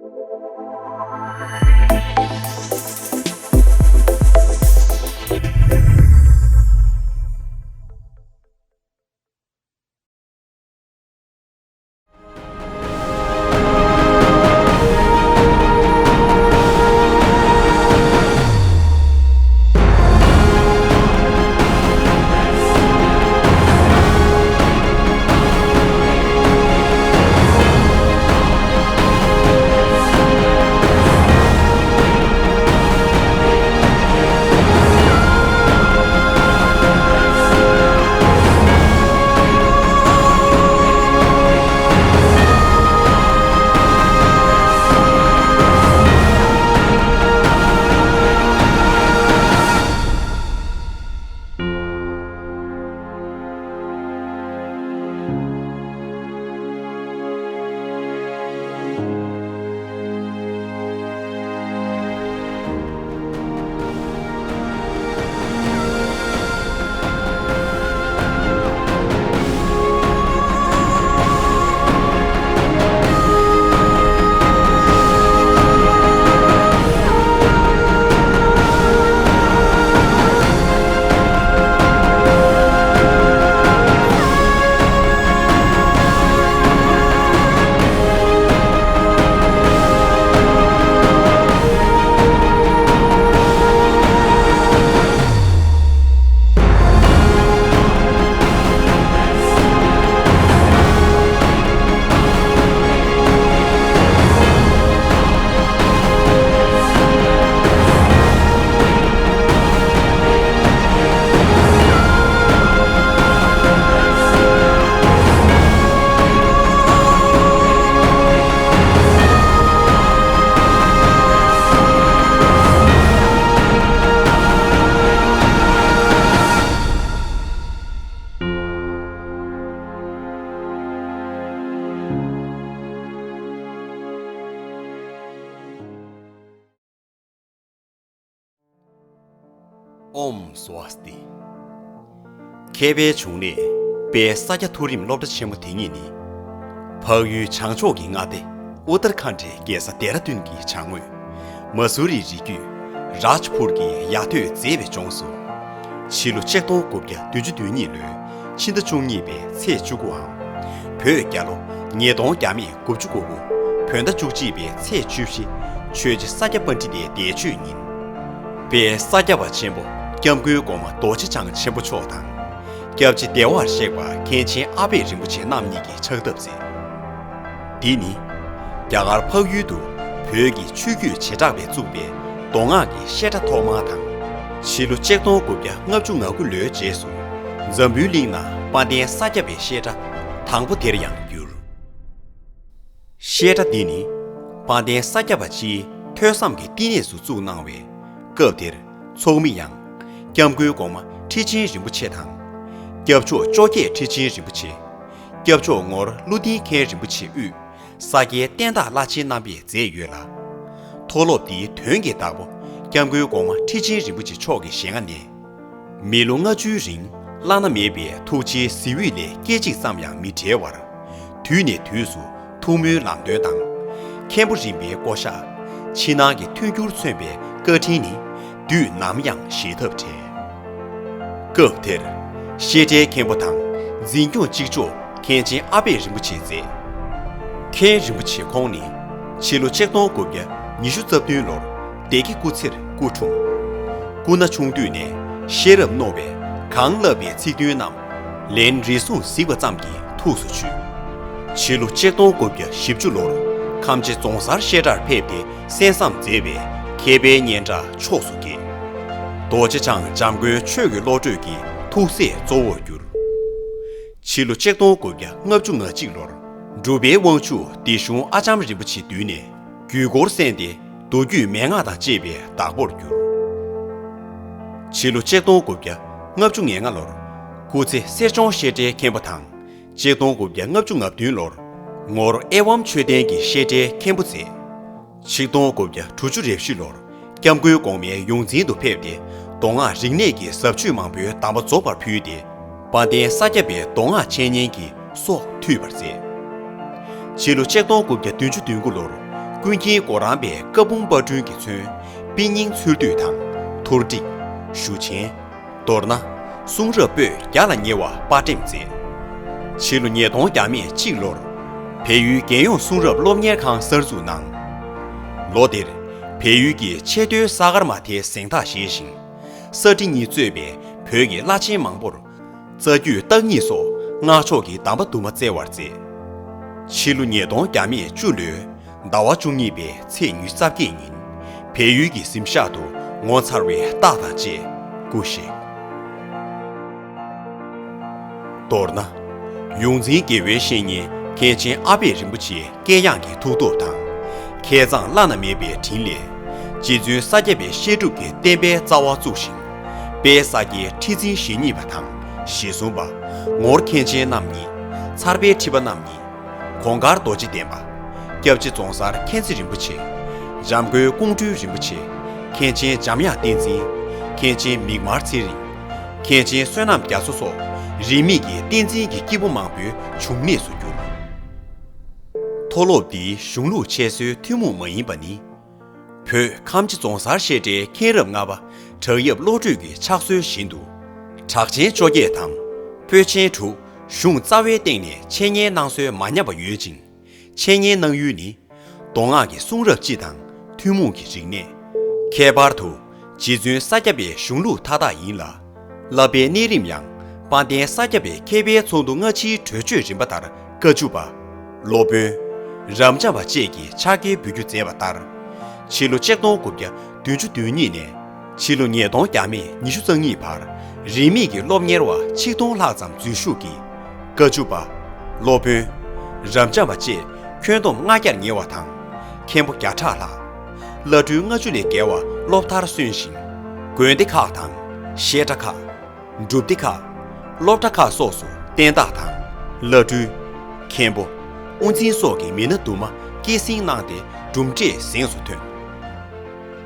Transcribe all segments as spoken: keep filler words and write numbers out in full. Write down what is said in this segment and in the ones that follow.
ཨོཾ་སྭ་སྟི། མཁས་པའི་འབྱུང་གནས་དཔལ་ས་སྐྱ་མཐོ་རིམ་སློབ་གྲྭ་ཆེན་མོ་དེ་ཉིད་ནི། འཕགས་ཡུལ་བྱང་ཕྱོགས་ཀྱི་མངའ་སྡེ་ཨུ་ཏར་ཁཱན་ཌའི་རྒྱལ་ས་ལྡེ་ར་ལྡུན་གྱི་བྱང་ངོས། མ་སུ་རི་རི་རྒྱུད་རཱཇ་ཕུར་གྱི་ཡ་ཐོད་མཛེས་པའི་ལྗོངས་སུ། ཕྱི་ལོ་ཆིག་སྟོང་དགུ་བརྒྱ་བདུན་ཅུ་དོན་གཉིས་ལོའི་ཕྱི་ཟླ་བཅུ་གཉིས་པའི་ཚེས་བཅུ་དགུའམ། བོད་རྒྱལ་ལོ་ཉིས་སྟོང་བརྒྱ་མེད་དགུ་བཅུ་གོ་དགུ། བོད་ཟླ་བཅུ་གཅིག་པའི་ཚེས་བཅུ་བཞི། ཆོས་རྗེ་ས་སྐྱ་པཎྜི་ཏའི་འདས་མཆོད་ཉིན། དཔལ་ས་སྐྱ་པ་ཆེན་པོ་སྐྱབས་མགོན་གོང་མ་རྡོ་རྗེ་འཆང་ཆེན་པོ་མཆོག་དང་། སྐྱབས་རྗེ་བདེ་བར་གཤེགས་པ་མཁན་ཆེན་ཨ་པད་རིན་པོ་ཆེ་རྣམ་གཉིས་ཀྱིས་ཕྱག་བཏབ་མཛད། འདི་ནི་རྒྱ་གར་འཕགས་ཡུལ་དུ་བོད་ཀྱི་ཆོས་བརྒྱུད་བྱེ་བྲག་པས་བཙུགས་པའི་མདོ་སྔགས་ཀྱི་བཤད་གྲྭ་ཐོག་མ་དང་། ཕྱི་ལོ་ཆིག་སྟོང་དགུ་བརྒྱ་ལྔ་བཅུ་ང་དགུ་ལོའི་རྗེས་སུ་འཛམ་བུའི་གླིང་ན་དཔལ་ལྡན་ས་སྐྱ་པའི་བཤད་གྲྭ་དང་པོ་དེར་ཡང་གྱུར། བཤད་གྲྭ་འདི་ནི་དཔལ་ལྡན་ས་སྐྱ་པ་སྤྱིའི་ཐོས་བསམ་གྱི་བསྟི་གནས་སུ་བཙུགས་གནང་བས། སྐབས་དེར་ཚོགས་མི་ཡང་སྐྱབས་མགོན་གོང་མ་ཁྲི་ཆེན་རིན་པོ་ཆེ་དང་། སྐྱབས་མཆོག་བཅོ་བརྒྱད་ཁྲི་ཆེན་རིན་པོ་ཆེ། སྐྱབས་མཆོག་ངོར་ཀླུ་ལྡིང་མཁན་རིན་པོ་ཆེ་དབུས་ས་སྐྱའི་བསྟན་བདག་བླ་ཆེན་རྣམ་པས་མཛད་ཡོད་ལ། མཐོ་སློབ་འདིའི་དོན་གྱི་བདག་པོ་སྐྱབས་མགོན་གོང་མ་ཁྲི་ཆེན་རིན་པོ་ཆེ་མཆོག་གི་ཞལ་སྔ་ནས། མི་ལོ་ལྔ་བཅུའི་རིང་བླ་ན་མེད་པའི་ཐུགས་རྗེའི་གཟི་འོད་ལས་སྐད་ཅིག་ཙམ་ཡང་མི་བྲལ་བར། དུས་ནས་དུས་སུ་ཐུགས་སྨོན་ལམ་སྟོན་དང་། མཁན་པོ་རིམ་པའི་བསྐོ་བཞག་ཕྱི་ནང་གི་མཐུན་འགྱུར་མཚོན་པའི་བཀའ་དྲིན་ནི་དུས་ནམ་ཡང་བཞེས་ཐབས་བྲལ། སྐབས་དེར་བཤད་གྲྭའི་མཁན་པོ་དང་འཛིན་སྐྱོང་གཅིག་ལྕོགས་མཁན་ཆེན་ཨ་པད་རིན་པོ་ཆེ་མཛད། མཁན་རིན་པོ་ཆེ་ཁོང་ནི་ཕྱི་ལོ་ཆིག་སྟོང་དགུ་བརྒྱ་ཉི་ཤུ་རྩ་བདུན་ལོར་སྡེ་དགེ་སྐུ་ཚེར་སྐུ་འཁྲུངས། སྐུ་ན་ཆུང་དུས་ནས་ཤེས་རབ་རྣོ་བས་གང་བསླབས་པའི་ཚིག་དོན་རྣམས་ལན་རེ་ཟུང་གཟིགས་པ་ཙམ་གྱིས་ཐུགས་སུ་ཆུད། ཕྱི་ལོ་ཆིག་སྟོང་དགུ་བརྒྱ་བཞི་བཅུ་ལོར་ཁམས་རྗེ་རྫོང་སར་བཤད་གྲྭར་ཕེབས་ཏེ་གསན་བསམ་མཛད་པས་མཁས་པའི་སྙན་གྲགས་ཕྱོགས་སུ་རྒྱས། རྡོ་རྗེ་འཆང་འཇམ་མགོན་ཆོས་ཀྱི་བློ་གྲོས་ཀྱི་ཐུགས་སྲས་གཙོ་བོར་གྱུར། ཕྱི་ལོ་ཆིག་སྟོང་དགུ་བརྒྱ་ལྔ་བཅུ་ང་གཅིག་ལོར་འབྲུག་པའི་དབང་ཕྱུག་སྡེ་གཞུང་ཨ་ལྕམ་རིན་པོ་ཆེའི་མདུན་ནས་རྒྱུད་སྐོར་གསན་ཏེ་མདོ་རྒྱུད་མན་ངག་དང་བཅས་པའི་བདག་པོར་གྱུར། ཕྱི་ལོ་ཆིག་སྟོང་དགུ་བརྒྱ་ལྔ་བཅུ་ང་ལྔ་ལོར་སྐུ་ཚེ་གསེར་ལྗོངས་བཤད་གྲྭའི་མཁན་པོ་དང་། ཆིག་སྟོང་དགུ་བརྒྱ་ལྔ་བཅུ་ང་བདུན་ལོར་ངོར་ཨེ་ཝཾ་མཆོད་རྟེན་གྱི་བཤད་གྲྭའི་མཁན་པོ་མཛད། ཆིག་སྟོང་དགུ་བརྒྱ་དྲུག་ཅུ་རེ་བཞི་ལོར་སྐྱབས་མགོན་གོང་མའི་ཡོངས་འཛིན་དུ་ཕེབས་ཏེ་མདོ་སྔགས་རིག་གནས་ཀྱི་ཟབ་ཆོས་མང་པོའི་གདམས་པ་རྫོགས་པར་ཕུལ་ཏེ་དཔལ་ལྡན་ས་སྐྱ་པའི་མདོ་སྔགས་འཆད་ཉན་གྱི་སྲོག་མཐུད་པར་མཛད། ཕྱི་ལོ་ཆིག་སྟོང་དགུ་བརྒྱ་བདུན་ཅུ་དོན་དགུ་ལོར་ ཀུན་མཁྱེན་གོ་རམས་པའི་བཀའ་འབུམ་པར་སྐྲུན་གྱིས་མཚོན་དཔེ་རྙིང་འཚོལ་སྡུད་དང་ཐོར་བསྒྲིགས། ཞུ་མཆན། མདོར་ན། གསུང་རབ་པོད་བརྒྱ་ལ་ཉེ་བ་པར་འགྲེམས་མཛད། ཕྱི་ལོ་ཉིས་སྟོང་བརྒྱ་མེད་གཅིག་ལོར་བལ་ཡུལ་རྒྱལ་ཡོངས་གསུང་རབ་སློབ་གཉེར་ཁང་གསར་འཛུགས་གནང་། ལོ་དེར་བལ་ཡུལ་གྱི་ཆེས་མཐོའི་ས་གར་མ་ཐའི་གཟེངས་རྟགས་བཞེས་ཤིང་། ས་ཁྲི་གཉིས་གཙོས་པའི་བོད་ཀྱི་བླ་ཆེན་མང་པོར་རྩ་རྒྱུད་བརྟག་གཉིས་སོགས་སྔགས་ཕྱོགས་ཀྱི་གདམས་པ་དུ་མ་སྩལ་བར་མཛད། ཕྱི་ལོ་ཉིས་སྟོང་བརྒྱ་མེད་བཅུ་ལོའི་ཟླ་བ་བཅུ་གཉིས་པའི་ཚེས་ཉི་ཤུ་རྩ་བརྒྱད་ཉིན་བལ་ཡུལ་གྱི་གཟིམ་ཤག་ཏུ་ངོ་མཚར་བའི་རྟགས་དང་བཅས་སྐུ་གཤེགས། མདོར་ན། ཡོངས་འཛིན་དགེ་བའི་བཤེས་གཉེན་མཁན་ཆེན་ཨ་པད་རིན་པོ་ཆེའི་དཀྱེལ་ཡངས་ཀྱི་ཐུགས་སྟོབས་དང་། མཁས་མཛངས་བླ་ན་མེད་པའི་དྲིན་ལས། རྗེ་བཙུན་ས་སྐྱ་པའི་བཤད་སྒྲུབ་ཀྱི་བསྟན་པའི་རྩ་བ་བཙུགས་ཤིང་། དཔལ་ས་སྐྱའི་ཁྲི་འཛིན་ཞེ་གཉིས་པ་དང་ཞེ་གསུམ་པ། ངོར་མཁན་ཆེན་རྣམ་གཉིས། ཚར་པའི་ཁྲི་པ་རྣམ་གཉིས། གོང་དཀར་རྡོ་རྗེ་གདན་པ། སྐྱབས་རྗེ་རྫོང་སར་མཁྱེན་བརྩེ་རིན་པོ་ཆེ། འཇམ་མགོན་ཀོང་སྤྲུལ་རིན་པོ་ཆེ། མཁན་ཆེན་འཇམ་དབྱངས་བསྟན་འཛིན། མཁན་ཆེན་མིག་དམར་ཚེ་རིང་། མཁན་ཆེན་བསོད་ནམས་རྒྱ་མཚོ་སོགས་རིས་མེད་ཀྱི་བསྟན་འཛིན་གྱི་སྐྱེས་བུ་མང་པོའི་འབྱུང་གནས་སུ་གྱུར། མཐོ་སློབ་འདིའི་གཞུང་ལུགས་འཆད་སྲོལ་ཐུན་མོང་མ་ཡིན་པ་ནི། བོད་ཁམས་སྤྱི་རྫོང་སར་བཤད་གྲྭའི་མཁན་རབས་ལྔ་པ་བྲག་གཡབ་བློ་གྲོས་ཀྱི་ཕྱག་སྲོལ་བཞིན་དུ། གྲགས་ཆེན་བཅོ་བརྒྱད་དང་པོད་ཆེན་དྲུག་གཞུང་རྩ་བའི་སྟེང་ནས་འཆད་ཉན་གནང་སྲོལ་མ་ཉམས་པ་ཡོད་ཅིང་། འཆད་ཉན་གནང་ཡུལ་ནི། མདོ་སྔགས་ཀྱི་གསུང་རབ་སྤྱི་དང་ཐུན་མོང་གི་རིག་གནས། ཁྱད་པར་དུ་རྗེ་བཙུན་ས་སྐྱ་པའི་གཞུང་ལུགས་མཐའ་དག་ཡིན་ལ། བསླབ་པའི་གནས་རིམ་ཡང་དཔལ་ལྡན་ས་སྐྱ་པའི་མཁས་པའི་ཚོགས་འདུ་སྔ་ཕྱིའི་གྲོས་ཆོད་རིམ་པ་ལྟར་བཀའ་བཅུ་པ། སློབ་དཔོན། རབ་འབྱམས་པ་བཅས་ཀྱི་ཕྱག་འཁྱེར་འབུལ་རྒྱུ་མཛད་པ་ལྟར། ཕྱི་ལོ་ཆིག་སྟོང་དགུ་བརྒྱ་བདུན་ཅུ་དོན་གཉིས་ནས་ཕྱི་ལོ་ཉིས་སྟོང་བརྒྱ་མེད་ཉི་ཤུ་རྩ་གཉིས་བར་རིས་མེད་ཀྱི་སློབ་གཉེར་བ་ཆིག་སྟོང་ལྷག་ཙམ་འཛུལ་ཞུགས་ཀྱིས། བཀའ་བཅུ་པ། སློབ་དཔོན། རབ་འབྱམས་པ་བཅས་ཁྱོན་བསྡོམས་ལྔ་བརྒྱར་ཉེ་བ་དང་། མཁན་པོ་བརྒྱ་ཕྲག་ལྷག་བླ་སྤྲུལ་ལྔ་བཅུ་ལས་བརྒལ་བ་སློབ་མཐར་སོན་ཞིང་། དགོན་སྡེ་ཁག་དང་། བཤད་གྲྭ་ཁག་སྒྲུབ་སྡེ་ཁག་སློབ་གྲྭ་ཁག་སོགས་སུ་བསྟན་བདག་དང་། བླ་སྤྲུལ། མཁན་པོ། དབུ་འཛིན་སོགས་ཀྱི་མི་སྣ་དུ་མ་སྐྱེད་སྲིང་གནང་སྟེ་གྲུབ་འབྲས་གཟེངས་སུ་ཐོན།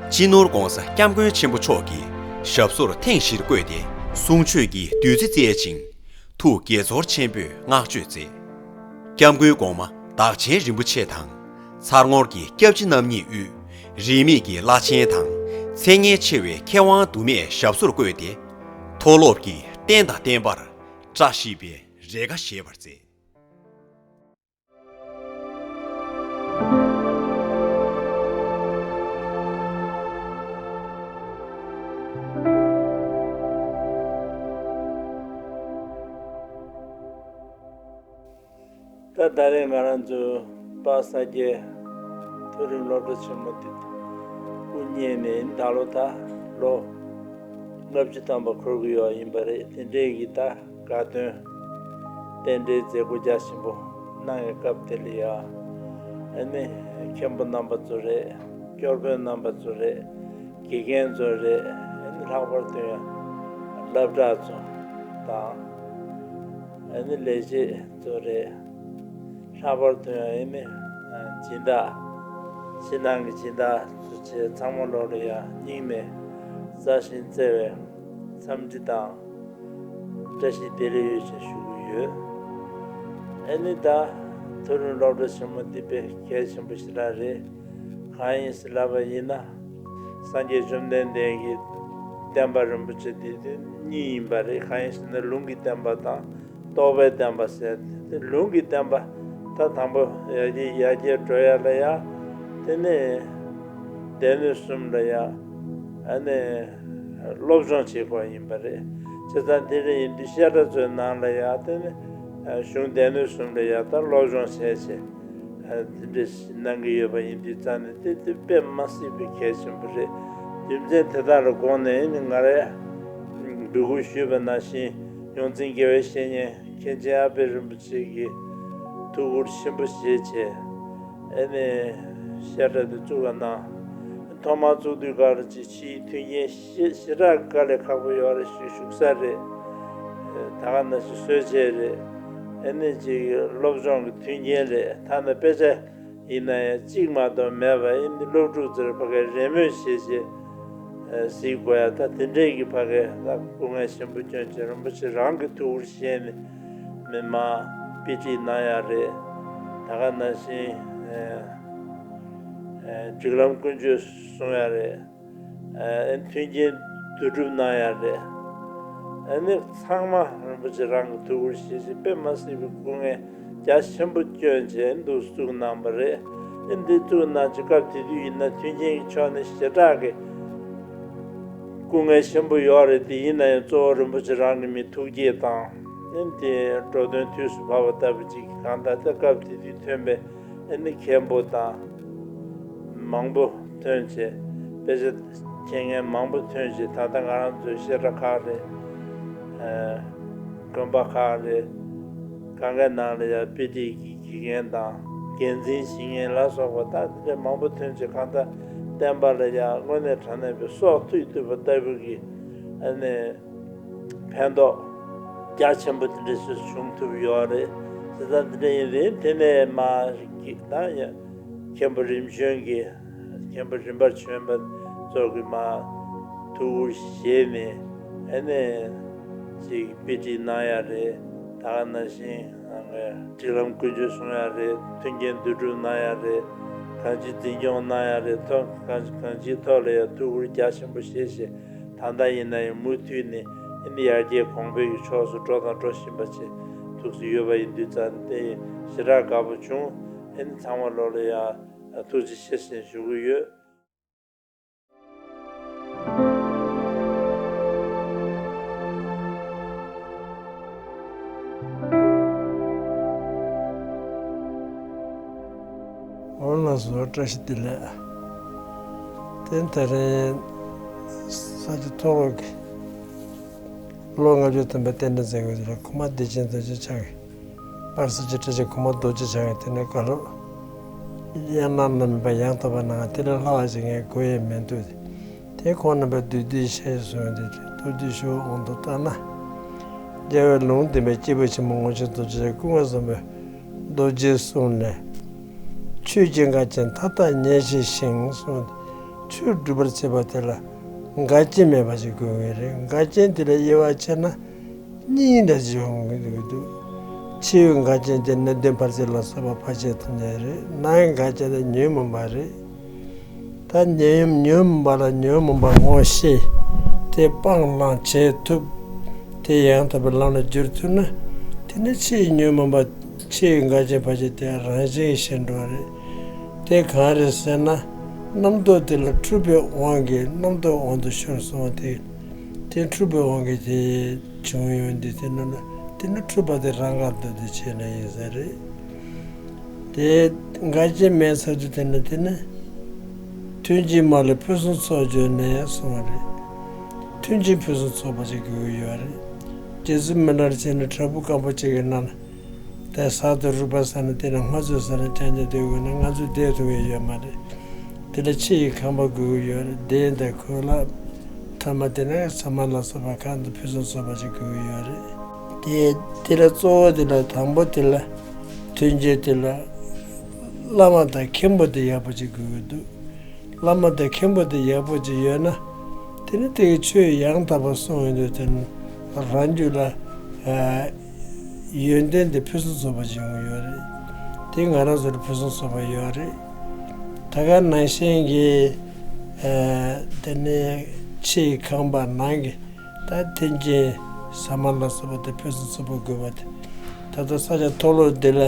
སྤྱི་ནོར་༧གོང་ས་༧སྐྱབས་མགོན་ཆེན་པོ་མཆོག་གིས་ཞབས་སོར་ཐེངས་བཞིར་བཀོད་དེ་གསུང་ཆོས་ཀྱི་བདུད་རྩི་བསྩལ་ཅིང་། ཐུགས་དགྱེས་ཚོར་ཆེན་པོས་བསྔགས་བརྗོད་མཛད། སྐྱབས་མགོན་གོང་མ་བདག་ཆེན་རིན་པོ་ཆེ་དང་། ཚར་ངོར་གྱི་སྐྱབས་རྗེ་རྣམ་གཉིས་དབུས་རིས་མེད་ཀྱི་བླ་ཆེན་དང་མཚན་སྙན་ཆེ་བའི་མཁས་དབང་དུ་མས་ཞབས་སོར་བཀོད་དེ། མཐོ་སློབ་ཀྱི་རྟེན་དང་བརྟེན་པར་བཀྲ་ཤིས་པའི་རེ་ཁ་བཞེས་པར་མཛད། ད་ད་རེས་ང་རང་ཚོའི་དཔལ་ས་སྐྱའི་མཐོ་རིམ་སློབ་གྲྭ་ཆེན་མོ་འདི་སྐུ་བརྙེས་ནས་ད་ལོ་ད་ལོ་ལྔ་བཅུ་ཐམ་པ་འཁོར་གྱི་ཡོད་ཡིན་པ་རེད། དེ་འདྲའི་གི་ད་དགའ་སྟོན་རྟེན་འབྲེལ་མཛད་སྒོ་རྒྱ་ཆེན་པོ་གནང་བའི་སྐབས་དེ་ལ་ཡ། ཨ་ནི་མཁན་པོ་རྣམ་པ་ཚོ་རེད། སྐྱོར་དཔོན་རྣམ་པ་ཚོ་རེད། དགེ་རྒན་ཚོ་རེད། ཨ་ནི་ལྷག་པར་དུ་ཡང་སློབ་གྲྭ་ཚོ་དང་། ཨ་ནི་ལས་བྱེད་ཚོ་རེད། ལྷག་པར་དུ་ཡང་ཨ་ནི་སྦྱིན་བདག་ཕྱི་ནང་གི་སྦྱིན་བདག་ཚོ་བཅས་ཚང་མ་ལོག་ལ་ཡང་སྙིང་ནས་བཟང་ཞིང་བརྩེ་བའི་འཚམས་འདྲི་དང་། བཀྲ་ཤིས་བདེ་ལེགས་ཡོད་ཅེས་ཞུ་གི་ཡོད། ཨ་ནི་ད་མཐོ་རིམ་སློབ་གྲྭ་ཆེན་མོ་འདི་དཔེ་གལ་ཆེན་པོ་ཞིག་རང་རེད། གང་ཡིན་ཟེར་ལབ་པ་ཡིན་ན། སངས་རྒྱས་བཅོམ་ལྡན་འདས་ཀྱི་བསྟན་པ་རིན་པོ་ཆེ་འདི་དེ་གཉིས་ཡིན་པ་རེད། གང་ཡིན་ཟེར་ན་ལུང་གི་བསྟན་པ་དང་རྟོགས་པའི་བསྟན་པ་ཟེར་ཏེ། ལུང་གི་བསྟན་པ་ད་དང་པོ་ཡར་རྒྱས་ཡར་རྒྱས་འགྲོ་ཡ་ལ་ཡ། དེ་ནས་སྡེ་སྣོད་གསུམ་ལ་ཡ། ཨ་ནི་སློབ་སྦྱོང་བྱེད་དགོས་ཡིན་པ་རེད། བྱས་ཙང་དེ་འདྲ་ཡིན་དུས་བཤད་གྲྭ་ཚོའི་ནང་ལ་ཡ་དེ་ནི་གཞུང་སྡེ་སྣོད་གསུམ་ལ་ཡ་ད་སློབ་སྦྱོང་བྱས་བྱས་དེ་འདྲ་ཞིག་གནང་གི་ཡོད་པ་ཡིན་དུས་ཙང་ནས་དེ་དེ་དཔེ་མ་སྲིད་པའི་གལ་ཆེན་པོ་རེད། རྒྱུ་མཚན་དེ་དག་ལ་དགོངས་ནས་ནི་ང་རས་འབོད་སྐུལ་ཞུས་པ་ནང་བཞིན་ཡོངས་འཛིན་དགེ་བའི་བཤེས་གཉེན་མཁན་ཆེན་ཨ་པད་རིན་པོ་ཆེ་གི་ཐུགས་ཁུར་ཆེན་པོ་བཞེས་བྱས། ཨ་ནི་བཤད་གྲྭ་དེ་བཙུགས་པ་ན། ཐོག་མར་བཙུགས་དུས་སྐབས་ལ་ཅིག་ཕྱིའི་མཐུན་རྐྱེན་ཞེ་ཞེ་དྲག་དཀའ་ལས་ཁག་པོ་ཡོད་རེད། ཞིག་བཞུགས་ས་རེད། ད་ག་ནང་བཞིན་གསོལ་ཆས་རེད། ཨ་ནི་ཅིག་སློབ་སྦྱོང་གི་མཐུན་རྐྱེན་རེད། ཐ་ན་དཔེ་ཆ་ཡིན་ན་ཡང་གཅིག་མ་གཏོགས་མེད་པ། ཨ་ནི་སློབ་ཕྲུག་ཚོར་ཕ་གིར་རེས་མོས་བྱས་བྱས་གཟིགས་དགོས་ཡ། ད་དེ་འདྲས་ཀྱི་ཕ་གིར་ད་སྐུ་ངལ་ཞེ་པོ་བསྐྱོན་བྱས་རིན་པོ་ཆེ་རང་གི་ཐུགས་ཁུར་བཞེས་ནས་མི་མང་དཔེ་ཁྲིད་གནང་ཡ་རེད། ད་ག་ནང་བཞིན། སྒྲིག་ལམ་ཀུན་སྤྱོད་སྲུང་ཡ་རེད། མཐུན་རྐྱེན་བསྡུ་སྒྲུབ་གནང་ཡ་རེད། ཨ་ནི་ཚང་མ་རིན་པོ་ཆེ་རང་གི་ཐུགས་ཁུར་བཞེས་བཞིན་དཔེ་མ་སྲིད་པའི་སྐུ་ངལ་རྒྱ་ཆེན་པོ་བསྐྱོན་བྱས་འདུག་བཙུགས་གནང་བ་རེད། ཨ་འདི་བཙུགས་གནང་བྱས་སྐབས་དེ་དུས་ཡིན་ན་མཐུན་རྐྱེན་གྱི་ཕྱོགས་ནས་ཞེ་དྲག་གི་སྐུ་ངལ་ཆེན་པོ་ཡོད་རེད། དེ་ཡིན་ན་ཡང་གཙོ་བོ་རིན་པོ་ཆེ་རང་གི་མི་ཐུགས་བསྐྱེད་དང་ཨ་ནི་དེ་འགྲོ་དོན་དུས་སུ་བབས་པ་ལྟ་བུ་ཅིག་གང་ལྟར་ད་སྐབས་དེ་དུས་ཐོན་པའི་ཨ་ནི་མཁན་པོ་དང་མང་པོ་ཐོན་བྱས། དཔེ་ཆ་མཁྱེན་མཁན་མང་པོ་ཐོན་བྱས། ད་ལྟ་ང་རང་ཚོའི་བཤད་གྲྭ་ཁག་རེད། ཨ་དགོན་པ་ཁག་རེད། གང་གའི་ནང་ལ་ཡང་དཔེ་ཁྲིད་ཀྱི་དགེ་རྒན་དང་འགན་འཛིན་བྱེད་མཁན་ལ་སོགས་པ་ད་དེ་འདྲ་མང་པོ་ཐོན་བྱས། གང་ལྟར་བསྟན་པ་ལ་ཡང་དངོས་གནས་དྲང་གནས་པའི་སྲོག་ཐུག་ཐུབ་པ་ལྟ་བུ་གི་ཨ་ནི་ཕན་ཐོགས་རྒྱ་ཆེན་པོ་དེ་འདྲ་ཞིག་བྱུང་ཐུབ་ཡོད་རེད། བྱས་ཙང་དེ་འདྲ་ཡིན་དུས་དེ་ནས་མར་གི་ད་ཡ་མཁན་པོ་རིམ་བྱོན་གྱི་མཁན་པོ་རིམ་པར་བྱོན་པ་ཚོ་གི་མར་ཐུགས་ཁུར་བཞེས་ནས་ཨ་ནི་ཅིག་དཔེ་ཁྲིད་གནང་ཡ་རེད། ད་ག་ནང་བཞིན་སྒྲིག་ལམ་ཀུན་སྤྱོད་སྲུང་ཡ་རེད། མཐུན་རྐྱེན་བསྡུ་སྒྲུབ་གནང་ཡ་རེད། གང་ཅིའི་འཛིན་སྐྱོང་གནང་ཡ་རེད། ཐོག་གང་གང་ཅིའི་ཐོག་ལ་ཡང་ཐུགས་ཁུར་རྒྱ་ཆེན་པོ་བཞེས་བཞེས། ད་ལྟ་ཡིན་ན་ཡང་མུ་མཐུད་ནས་ཨ་ནི་ཡར་རྒྱས་གོང་འཕེལ་གྱི་ཕྱོགས་སུ་འགྲོ་དང་འགྲོ་བཞིན་པ་བཅས་ཐུགས་སུ་ཡོད་པ་ཡིན་དུས་ཙང་དེ་ཞེ་དྲག་དགའ་པོ་བྱུང་། ཨ་ནི་ཚང་མ་ལོ་ལ་ཡང་ཐུགས་རྗེ་ཆེ་ཞེས་ཞུ་གི་ཡོད། འོ་ལགས་སོ། བཀྲ་ཤིས་བདེ་ལེགས། དེ་ད་རེས་ས་སྐྱ་མཐོ་སློབ་ཀྱི་ལོ་ལྔ་བཅུ་ཐམ་པའི་རྟེན་འབྲེལ་མཛད་སྒོ་དེ་ལ་གོང་མ་བདེ་ཆེན་རྡོ་རྗེ་འཆང་གིས། པར་སི་ཅི་ཁྲི་ཆེན་གོང་མ་རྡོ་རྗེ་འཆང་གིས་དེ་ནས་བཀའ་སློབ། གཡང་ནག་ནང་མི་པ་ཡང་དག་པ་གནང་། དེ་ལས་ལྷག་པ་ཞིག་ངས་དགོས་ཡས་མི་འདུག། དེ་ཁོང་རྣམ་པས་བསྡུས་བསྡུས་བཤད་གསུངས་ཏེ་མདོར་བསྡུས་ཞུ་དབང་དུ་བཏང་ན། རྒྱལ་བའི་ལུང་བསྟན་པའི་སྐྱེས་བུ་ཆེན་པོ་ངོ་མཚར་རྡོ་རྗེ་འཆང་སྐུ་ངོ་བཟང་པོས་རྡོ་རྗེའི་གསུང་ལས། ཆོས་ཀྱི་འགལ་རྐྱེན་མཐའ་དག་ཉེར་ཞི་ཞིང་གསུངས་ཏེ། ཆོས་སྒྲུབ་པར་བྱེད་པ་དེ་ལ་འགལ་རྐྱེན་མེད་པ་ཞིག་དགོས་ངེས་རེད། འགལ་རྐྱེན་དེ་ལ་དབྱེ་བ་ཕྱེ་ན། གཉིས་འདྲ་ཅིག་ཡོང་གི་འདུག། ཕྱི་ཡི་འགལ་རྐྱེན་དེ་ནི་གནད་དོན་ཕར་ཕྱིན་ལ་སོགས་པ་ཕར་ཕྱིན་ཐུབ་ནི་རེད། ནང་གི་འགལ་རྐྱེན་དེ་ཉོན་མོངས་པ་རེད། ད་ཉོན་ཉོན་མོངས་པ་ལ་ཉོན་མོངས་པ་ངོ་ཤེས། དེ་སྤང་བླང་བྱེད་ཐུབ། དེ་ཡང་དག་པའི་ལམ་ལ་བསྒྱུར་ཐུབ་ན། དེ་ནི་ཕྱི་ཡི་ཉོན་མོངས་པ། ཕྱི་ཡི་འགལ་རྐྱེན་ཕར་ཕྱིན་དེ་རང་བཞིན་གྱིས་ཞི་འགྲོ་བ་རེད། དེ་གང་རེད་ཟེར་ན། རྣམ་རྟོག་དེ་ལ་འཁྲུལ་པའི་དབང་གིས་རྣམ་རྟོག་དབང་དུ་ཤོར་སོང་བ་དེ། དེ་འཁྲུལ་པའི་དབང་གིས་དེ་བྱུང་ཡོང་དུས་དེ་ནི་དེ་ནི་འཁྲུལ་པ་དེ་རང་ག་འདུག་དེ་བྱས་ན་ཡིན་ས་རེད། དེ་འགལ་རྐྱེན་མེད་ས་དུ་དེ་ནི་དེ་ནི། མཐུན་རྐྱེན་མ་ལུས་ཕུན་སུམ་ཚོགས་བྱུང་ནས་གསུངས་པ་རེད། མཐུན་རྐྱེན་ཕུན་སུམ་ཚོགས་པ་ཞིག་དགོས་ཀྱི་ཡོད་རེད། རྗེ་བཙུན་མི་ལ་རས་ཆེན་ནི་བྲག་ཕུག་སྐམ་པོ་ཅིག་གི་ནང་ན། དེ་ཟག་དང་རུས་པ་ཟ་ན་དེ་ནི་སྔ་ཚོད་ཟ་ན་རྐྱང་རྐྱང་སྡོད་དགོས་ན་ང་ཚོ་བསྡད་ཐུབ་ཀྱི་ཡོད་མ་རེད། དེ་ལ་ཕྱི་ཡི་ཁང་པ་དགོས་ཀྱི་ཡོད་རེད། གདན་དང་གོས་ལག་ཐ་མ་དེ་ནས་ཟ་མ་ལ་སོགས་པ་གང་དུ་ཕུན་སུམ་ཚོགས་པ་ཞིག་དགོས་ཀྱི་ཡོད་རེད། དེ་དེ་ལ་གཙོ་བོ་དེ་ལ་དང་པོ་དེ་ལ་མཐུན་རྐྱེན་དེ་ལ་བླ་མ་དང་མཁན་པོ་དེ་ཡག་པོ་ཅིག་དགོས་ཀྱི་འདུག། བླ་མ་དང་མཁན་པོ་དེ་ཡག་པོ་ཅིག་ཡོད་ན། དེ་ནི་དེ་གི་ཆོས་ཡང་དག་པ་གསུང་ཡོང་དུས་དེ་ནི་རང་རྒྱུད་ལ་ཨ་ཡོན་ཏན་དེ་ཕུན་སུམ་ཚོགས་པ་ཅིག་ཡོང་གི་ཡོད་རེད། དེ་ང་རང་ཚོར་ཕུན་སུམ་ཚོགས་པ་ཡོད་རེད། ད་ག་ནང་བཞིན་གྱི་ཨ་དེ་ནི་ཕྱི་ཡི་ཁང་པ་ནང་གི་ད་མཐུན་རྐྱེན་ཟ་མ་ལ་སོགས་པ་དེ་ཕུན་སུམ་ཚོགས་པ་དགོས་པ་དེ། ད་ལྟ་ས་སྐྱ་མཐོ་སློབ་འདི་ལ་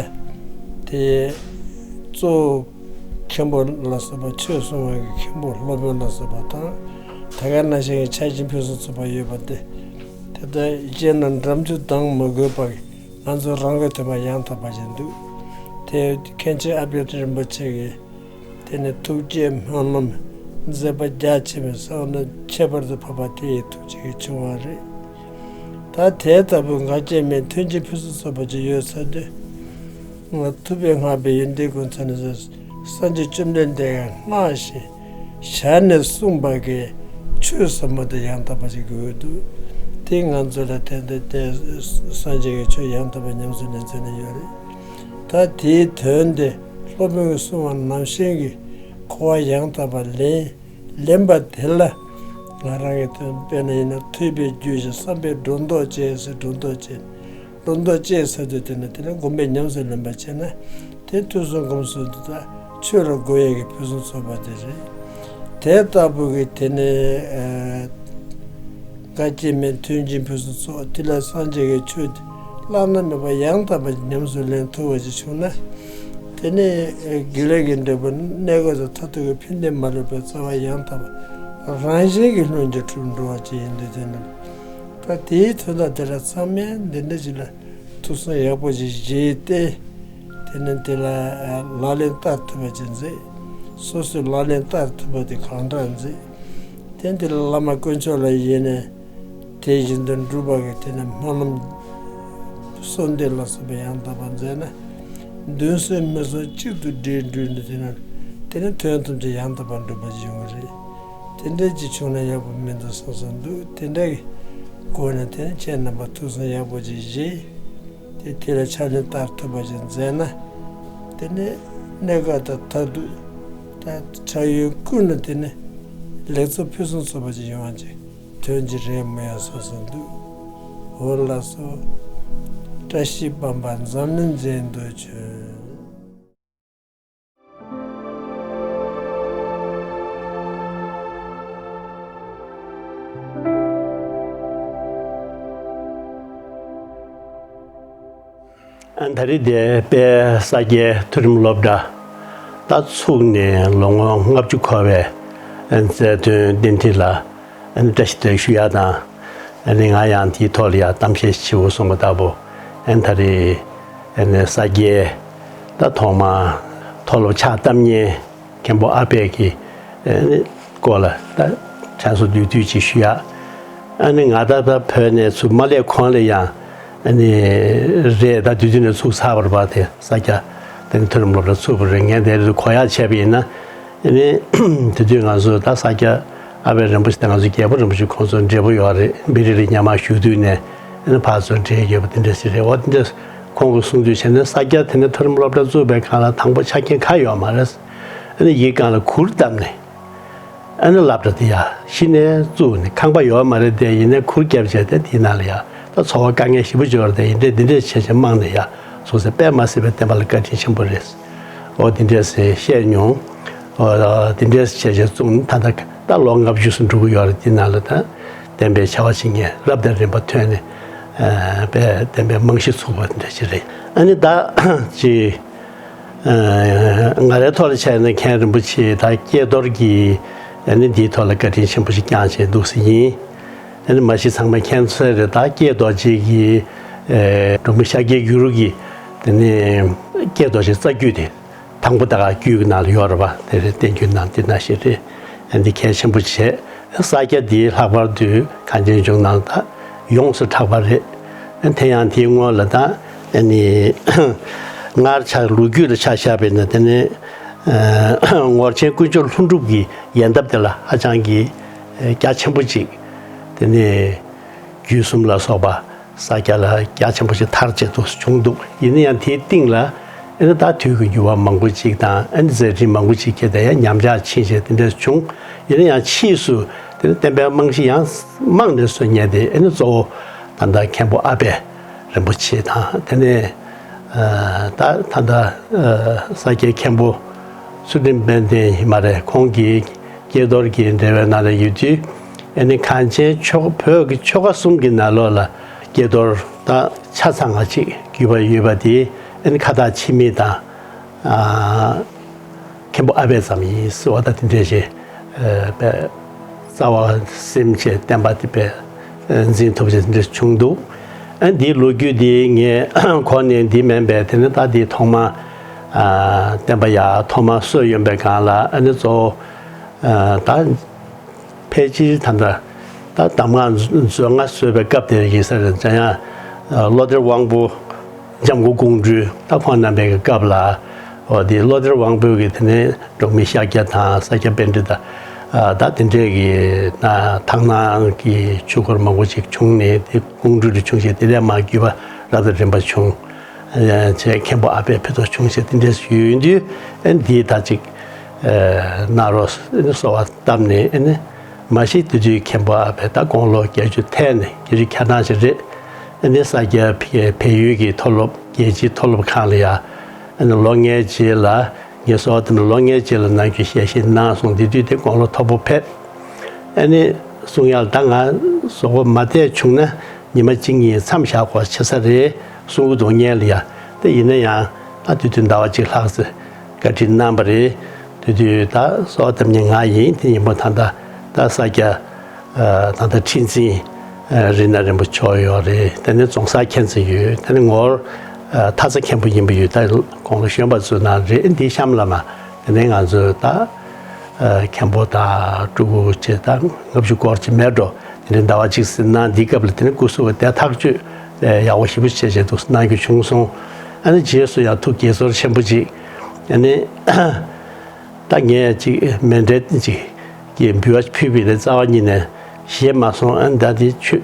དེ་གཙོ་བོ་མཁན་པོ་ལ་སོགས་པ་ཆོས་གསུང་བ་གི་མཁན་པོ་སློབ་དཔོན་ལ་སོགས་པ་དང་། ད་ག་ནང་བཞིན་གྱི་ཆ་རྐྱེན་ཕུན་སུམ་ཚོགས་པ་ཡོད་པ་དེ། ད་ལྟ་སྤྱིར་ན་འགྲམ་ཆུ་ལྡང་མ་དགོས་པར་ང་ཚོ་རང་གི་ཐོན་པ་ཡང་དག་པ་ཞིག་འདུག། དེ་མཁན་ཆེན་ཨ་པད་རིན་པོ་ཆེ་གིས། དེ་ནི་ཐུགས་བསྐྱེད་སྨོན་ལམ་མཛད་པ་རྒྱ་ཆེ་བའི་ས་བོན་ཁྱད་པར་དུ་འཕགས་པ་དེ་ཡི་ཐུགས་རྗེ་གིས་བྱུང་བ་རེད། ད་དེ་ལྟ་བུ་འགལ་རྐྱེན་མེད་མཐུན་རྐྱེན་ཕུན་སུམ་ཚོགས་པ་ཅིག་ཡོད་ཚར་དུས། ང་ཐུབ་པས་བསྔགས་པའི་ཡོན་ཏན་ཀུན་ཚང་ནས་སངས་རྒྱས་བཅོམ་ལྡན་འདས་ཀྱིས་བསྔགས་ཤིང་ཞལ་ནས་གསུངས་པ་གི་ཆོས་ཟབ་མོ་དེ་ཡང་དག་པ་ཞིག་དགོས་འདུག། དེ་ང་ཚོ་ལ་དེ་འདི་དེ་སངས་རྒྱས་ཀྱི་ཆོས་ཡང་དག་པ་ཉམས་སུ་ལེན་ཚུལ་ནི་ཡོད་རེད། ད་དེའི་དོན་དེ་སློབ་དཔོན་གྱིས་གསུངས་པ་ནང་བཞིན་གྱི་གོ་བ་ཡང་དག་པ་ལེན་ལེན་པ་དེ་ལ་ང་རང་གི་དོན་དཔེར་ན་ཡིན་ན་ཐོས་པས་རྒྱུ་ཞིང་བསམ་པས་སྒྲོ་འདོགས་བཅད་ཟེར་སྒྲོ་འདོགས་བཅད། སྒྲོ་འདོགས་བཅད་ཟེར་དུས་དེ་ནི་དེ་ནི་སྒོམ་པས་ཉམས་སུ་ལེན་པ་བྱས་ན་དེ་ཐོས་བསམ་སྒོམ་གསུམ་དུ་ད་ ཆོས་ལ་དགོས་ཡས་ཀྱི་ཕུན་སུམ་ཚོགས་པ་དེ་རེད། དེ་ལྟ་བུ་གི་དེ་ནས་ཨ་འགལ་རྐྱེན་མེད་མཐུན་རྐྱེན་ཕུན་སུམ་ཚོགས། དེ་ལ་སངས་རྒྱས་ཀྱི་ཆོས་དེ་བླ་ན་མེད་པ་ཡང་དག་པ་ཉམས་སུ་ལེན་ཐུབ་པ་ཞིག་བྱུང་ན། དེ་ནས་ཨ་དགེ་ལེགས་ཀྱི་འབྲས་བུ་གནས་སྐབས་དང་མཐར་ཐུག་གི་ཕན་བདེ་མ་ལུས་པའི་རྩ་བ་ཡང་དག་པ་རང་བཞིན་གྱིས་ལྷུན་གྱིས་གྲུབ་འགྲོ་བ་ཅིག་ཡིན་དུས། དེ་ནི་ད་དེའི་དོན་དག་དེ་ལ་ཚང་མས་འདི་འདྲ་ཞིག་ལ་ཐུགས་བསམ་ཡག་པོ་ཞིག་བཞེས་ཏེ། དེ་ནས་དེ་ལ་ལག་ལེན་བསྟར་ཐུབ་པ་ཅིག་མཛད། སོ་སོས་ལག་ལེན་བསྟར་ཐུབ་པ་དེ་གང་དྲག་མཛད། དེ་འདི་ལ་བླ་མ་དཀོན་མཆོག་ལ་ཡིན་ནས་དེ་བཞིན་དུ་འགྲུབ་པ་གི་དེ་ནས་སྨོན་ལམ་གསོལ་འདེབས་ལ་སོགས་པ་ཡང་དག་པ་མཛད་ན། མདུན་སོས་མི་སོས་གཅིག་ཏུ་སྒྲིལ་འགྲུལ་ནས་དེ་ནས་དེ་ནས་དོན་ཐམས་ཅད་ཡང་དག་པར་འགྲུབ་པ་ཞིག་ཡོང་གི་རེད། དེ་འདྲ་ཅིག་བྱུང་ན་ཡག་པོ་མི་འདུག་བསམ་བསམ་འདུག་དེ་འདྲ་གི་སྒོ་ནས་དེ་ནས་ཁྱེད་རྣམ་པ་ཐུགས་བསམ་ཡག་པོ་ཅིག་བཞེས། དེ་དེ་ལ་ཕྱག་ལེན་བསྟར་ཐུབ་པ་ཅིག་མཛད་ན། དེ་ནས་གནས་སྐབས་དང་མཐར་ཐུག་ད་ཕྱག་ཡུལ་ཀུན་ལ་དེ་ནས་ལེགས་ཚོགས་ཕུན་སུམ་ཚོགས་པ་ཅིག་ཡོང་བ་ཅིག་དོན་ཅིག་རེད་མོ་ཡ་བསམ་བསམ་འདུག་འོ་ལགས་སོ། བཀྲ་ཤིས་པདྨ་འཛམ་གླིང་མཛེས་སྡུག་བྱོན། ཨ་ད་རེས་འདི་དཔལ་ས་སྐྱའི་མཐོ་རིམ་སློབ་གྲྭ་ད་ཚུགས་ནས་ལོ་ངོ་ལྔ་བཅུ་འཁོར་བའི་མཛད་དོན་རྟེན་འབྲེལ་ལ་ཨ་ནི་བཀྲ་ཤིས་བདེ་ལེགས་ཞུ་ཡ་དང་། ཨ་ནི་ང་ཡང་དེའི་ཐོག་ལ་ཡང་གཏམ་བཤད་བྱེད་འོ་གསུངས་པ་ལྟ་བུ། ཨ་ནི་ད་རེས་ཨ་ནི་ས་སྐྱའི་ད་ཐོག་མ་མཐོ་སློབ་ཕྱག་བཏབ་མཁན་མཁན་པོ་ཨ་པད་ཀྱི་ཨ་ནི་སྐོར་ལ་ད་དྲན་གསོ་བསྡུས་བསྡུས་ཅིག་ཞུ་ཡ། ཨ་ནི་ང་ད་ད་བོད་ནས་ཚུར་མ་སླེབས་གོང་ལ་ཡང་ཨ་ནི་རེད། ད་དུས་དུས་ནས་ཚུགས་ཚར་བར་བ་དེ་ས་སྐྱ་དེ་ནི་མཐོ་རིམ་སློབ་གྲྭ་ཚུགས་པ་རེད། ངས་དེ་རིང་གོ་ཡག་བྱས་པ་ཡིན་ན། ཨ་ནི་དེ་དུས་ང་ཚོ་ད་ས་སྐྱ་ཨ་པད་རིན་པོ་ཆེ་དང་ང་ཚོ་རྒྱལ་པོ་རིན་པོ་ཆེ་ཁོང་ཚོ་འབྲེལ་པོ་ཡོད་རེད། བི་རི་ལ་སྔོན་མ་བཞུགས་དུས་ནས་ཨ་ནི་ཕར་ཚུར་འབྲེལ་ཡོད་པ་དེ་འདྲ་ཞིག་རེད། འོ་དེ་འདྲ་ཁོང་གིས་གསུང་དུས་བྱས་ན་ས་སྐྱ་དེ་ནས་མཐོ་རིམ་སློབ་གྲྭ་བཙུགས་པའི་སྒང་ལ་དང་པོ་ཆ་རྐྱེན་གང་ཡོད་མ་རེད། ཨ་ནི་ཡིག་སྒང་ལ་གུར་བཏབ་ནས། ཨ་ནི་སློབ་གྲྭ་དེ་ཡར་གཞི་ནས་བཙུགས་ནས། ཁང་པ་ཡོད་མ་རེད་དེ། ཡིན་ནའི་གུར་བརྒྱབ་བྱས་ཏེ་དེའི་ནང་ལ་ཡར་ད་འཚོ་བ་དཀའ་ངལ་ཞེ་པོ་ཅིག་ཡོད་རེད་དེ། ཡིན་འདྲའི་འདི་འདྲས་བྱས་བྱས་མང་ནས་ཡར་ཚུགས་ཟེར། དཔེ་མ་སྲིད་པའི་བསྟན་པ་ལ་བཀའ་དྲིན་ཆེན་པོ་རེད། འོ་འདི་འདྲས་བཤད་མྱོང་། འོ་འདི་འདྲས་བྱས་བྱས་བཙུགས་ནས་ད་ལྟ་ད་ལོ་ལྔ་བཅུ་ཙམ་འགྲོ་གི་ཡོད་རེད། དེའི་ནང་ལ་ད་བསྟན་པའི་བྱ་བ་བྱེད་མཁན་རབ་དང་རིམ་པ་ཐོན་ནས་ཨ་དཔེ་བསྟན་པའི་རྨང་གཞི་ཚུགས་པ་འདྲ་ཞིག་རེད། ཨ་ནི་ད་ཅིག་ང་རའི་ཐོག་ལ་བྱས་ན་མཁན་རིན་པོ་ཆེ་ད་ཀྱེ་རྡོར་གྱིས་ཨ་ནི་འདིའི་ཐོག་ལ་བཀའ་དྲིན་ཆེན་པོ་ཞིག་བསྐྱངས་བྱས་འདུག་ཟེར་ཡིན། ཨ་ནི་མ་གཞི་ཚང་མས་མཁྱེན་གསལ་རེད། ད་ཀྱེ་རྡོ་རྗེ་གིས་ཨེ་འབྲོག་མི་ཤཱཀྱའི་གུ་རུ་གིས་དེ་ནས་ཀྱེ་རྡོ་རྗེ་རྩ་རྒྱུད་དེ་དང་པོ་ད་ག་རྒྱུད་ཀྱི་ནང་ལ་ཡོད་རེད་པ། དེ་རེད། བསྟན་རྒྱུད་ནང་དེ་ནང་བཞིན་རེད། ཨ་འདི་གལ་ཆེན་པོ་བྱས། ས་སྐྱ་འདིའི་ལྷག་པར་དུ་གངས་ཅན་ལྗོངས་ནང་ད་ཡོངས་སུ་གྲགས་པ་རེད། དེ་ཡང་དེའི་སྔོན་ལ་ད་ཨ་ནི་སྔར་ཆགས་ལོ་རྒྱུས་ལ་ཆ་བཞག་པ་ཡིན་ན། དེ་ནི་ངོར་ཆེན་དཀོན་མཆོག་ལྷུན་གྲུབ་ཀྱི་ཡལ་འདབ་དེ་ལ་ཧ་ཅང་གི་རྒྱ་ཆེན་པོ་ཅིག་དེ་ནི་རྒྱུད་གསུམ་ལ་སོགས་པ་ས་སྐྱ་ལ་རྒྱ་ཆེན་པོ་ཞིག་དར་བྱེད་དུ་བྱུང་འདུག་ཡིན་ན་ཡང་དེའི་སྟེང་ལ་ཨ་ནི་ད་དུས་ཀྱི་འགྱུར་བ་མང་པོ་ཅིག་དང་། ཨ་ནི་མཛད་འཕྲིན་མང་པོ་ཅིག་སྐྱེས་ཏེ་ཡང་ཉམས་ཆག་ཕྱིན་བྱས་དེ་འདྲ་བྱུང་། ཡིན་ན་ཡང་ཕྱིས་སུ་དེ་ནི་བསྟན་པའི་རྨང་གཞི་ཡང་རྨང་ནས་སོན་མཁན་དེ་ཨ་ནི་གཙོ་བོ་ད་ལྟ་མཁན་པོ་ཨ་པད་རིན་པོ་ཆེ་དང་། དེ་ནས་ད་ད་ལྟ་ས་སྐྱའི་མཁན་པོ་ཚུལ་ཁྲིམས་དཔལ་ལྡན་ཡིན་མ་རེད། ཁོང་གིས་ཀྱེ་རྡོར་གྱི་འབྲེལ་བའི་ནང་ལ་ཡོད་དུས། ཨ་ནི་གངས་ཅན་ཆོལ་བོད་ཀྱི་ཆོལ་ཁ་གསུམ་གྱི་ནང་ལོགས་ལ་ཀྱེ་རྡོར་ད་ཆ་ཚང་བ་ཅིག་བརྒྱུད་པ་ཡོད་པ་དེ་ཨ་ནི་ཁ་བཏགས་འཆི་མེད་དང་། ཨ་མཁན་པོ་ཨ་པད་ཙམ་ཡིན་ཟེར་བ་དང་། དེ་འདྲས་ཞིག་ཨ་དཔེ་རྩ་བ་ཟིན་བྱས་བསྟན་པ་དེ་དཔེ་འཛིན་ཐུབ་བྱས་དེ་འདྲས་བྱུང་འདུག་ཨ་འདིའི་ལོ་རྒྱུས་འདི་ངས་གོ་ནས་འདི་མིན་པས། དེ་ནི་ད་འདི་ཐོག་མ་ཨ་བསྟན་པ་ཡར་ཐོག་མ་གསོས་ཡོང་པའི་སྒང་ལ་ཨ་ནི་གཙོ་བོ་ཨ་ད་ཕལ་ཆེར་ད་ལྟ་ད་གདམས་ངག་མཛོད་ལྔ་བཟོས་པའི་སྐབས་དེར་ཡིན་ས་རེད། འཇམ་དབྱངས་བློ་གཏེར་དབང་པོ་འཇམ་མགོན་ཀོང་སྤྲུལ་ད་ཁོང་རྣམ་པའི་གི་སྐབས་ལ། འོ་དེ་བློ་གཏེར་དབང་པོའི་གི་དེ་ནས་འབྲོག་མི་ཤཱཀྱ་དང་ས་སྐྱ་པཎྜི་ཏ་ད་དེ་འདྲས་ཀྱི་ན་དག་སྣང་གི་ཆོས་སྐོར་མང་པོ་ཅིག་བྱུང་ནས། དེ་ཀོང་སྤྲུལ་དུ་བྱུང་ཞེས། དེ་ལས་མར་བརྒྱུད་པ་རབ་དང་རིམ་པ་བྱུང་། ཨ་བྱས་མཁན་པོ་ཨ་པད་ཕུན་ཚོགས་བྱུང་ཞེས་དེ་འདྲས་ཡོད་དུས། ཨ་འདིའི་ད་ཅིག་ཨ་གནང་རོགས་གསོལ་བ་བཏབ་ནས། ཨ་ནི་མ་གཞི་དེ་དུས་མཁན་པོ་ཨ་པད་ད་དགུང་ལོ་བརྒྱད་ཅུ་ཐལ་ནས་བརྒྱད་ཅུ་གྱ་གྲངས་ཤིག་རེད། ཨ་ནི་ས་སྐྱ་བལ་ཡུལ་གྱི་མཐོ་སློབ་རྒྱལ་སྤྱིའི་མཐོ་སློབ་ཁང་ལ་ཡ་ཨ་ནི་ལོ་ལྔའི་རྗེས་ལ་ ངས་གསོལ་བ་འདེབས་ན་ལོ་ལྔའི་རྗེས་ལ་གནང་རྒྱུ་ཞལ་བཞེས་གནང་གསུངས། དེ་དུས་དེ་དགུང་ལོ་མཐོ་པོ་ཕེབས། ཨ་ནི་གསུང་ཡག་ལ། ད་ང་གཟུགས་པོ་མ་བདེ་བྱུང་ན་ཉི་མ་གཅིག་གཉིས་མཚམས་བཞག་དགོས་ཆེ་ས་རེད་གསུང་གི་འདུག་སྔོན་ལ་ཡ། དེ་ཡིན་ན་ཡང་ད་དེ་དུས་ཟླ་བ་གཅིག་ལྷག་ཙམ་བཀའ་དྲིན་གནང་བ་རེད། དེ་དུས་ད་གསོལ་བ་འདེབས་མཁན་ང་ཡིན། དེ་ཡིན་པ་ད་ད་ད་ས་སྐྱ་ད་ད་ཁྲི་འཛིན་རི་ན་རིན་པོ་མཆོག་ཡོད་རེད། དེ་ནས་རྫོང་སར་མཁྱེན་བརྩེ་ཡོད། དེ་ནས་ངོར་ཐ་ཚ་མཁན་པོ་ཡིན་པ་ཡོད། ད་དགུང་ལོ་གཞོན་པ་ཚོའི་ནང་རེད། འདི་གཤམ་ལ་མ། དེ་ནས་ང་ཚོའི་ད་མཁན་པོ་དང་སྤྲུལ་སྐུ་བཅས་ད་ལྔ་བཅུ་སྐོར་ཅིག་མེད་འགྲོ། དེ་ནས་ཟླ་བ་གཅིག་ཙམ་གནང་། འདིའི་སྐབས་ལ་དེ་ནས་སྐུ་གཟུགས་བདེ་ཐག་ཆོད་ཡག་པོ་ཞེ་པོ་བྱས་བྱས་འདུག་གནང་རྒྱུ་བྱུང་སོང་། ཨ་ནི་རྗེས་སུ་ཡང་ཐུགས་དགྱེས་ཚོར་ཆེན་པོ་ཅིག་ཨ་ནི། ད་ངས་ཅིག་མཎྜལ་ཅིག་གི་འབུལ་བ་ཕུལ་བའི་ནས་རྩ་བ་ཉིད་ནས་བཞེས་མ་སོང་། ཨ་ནི་ད་དེ་མཆོད་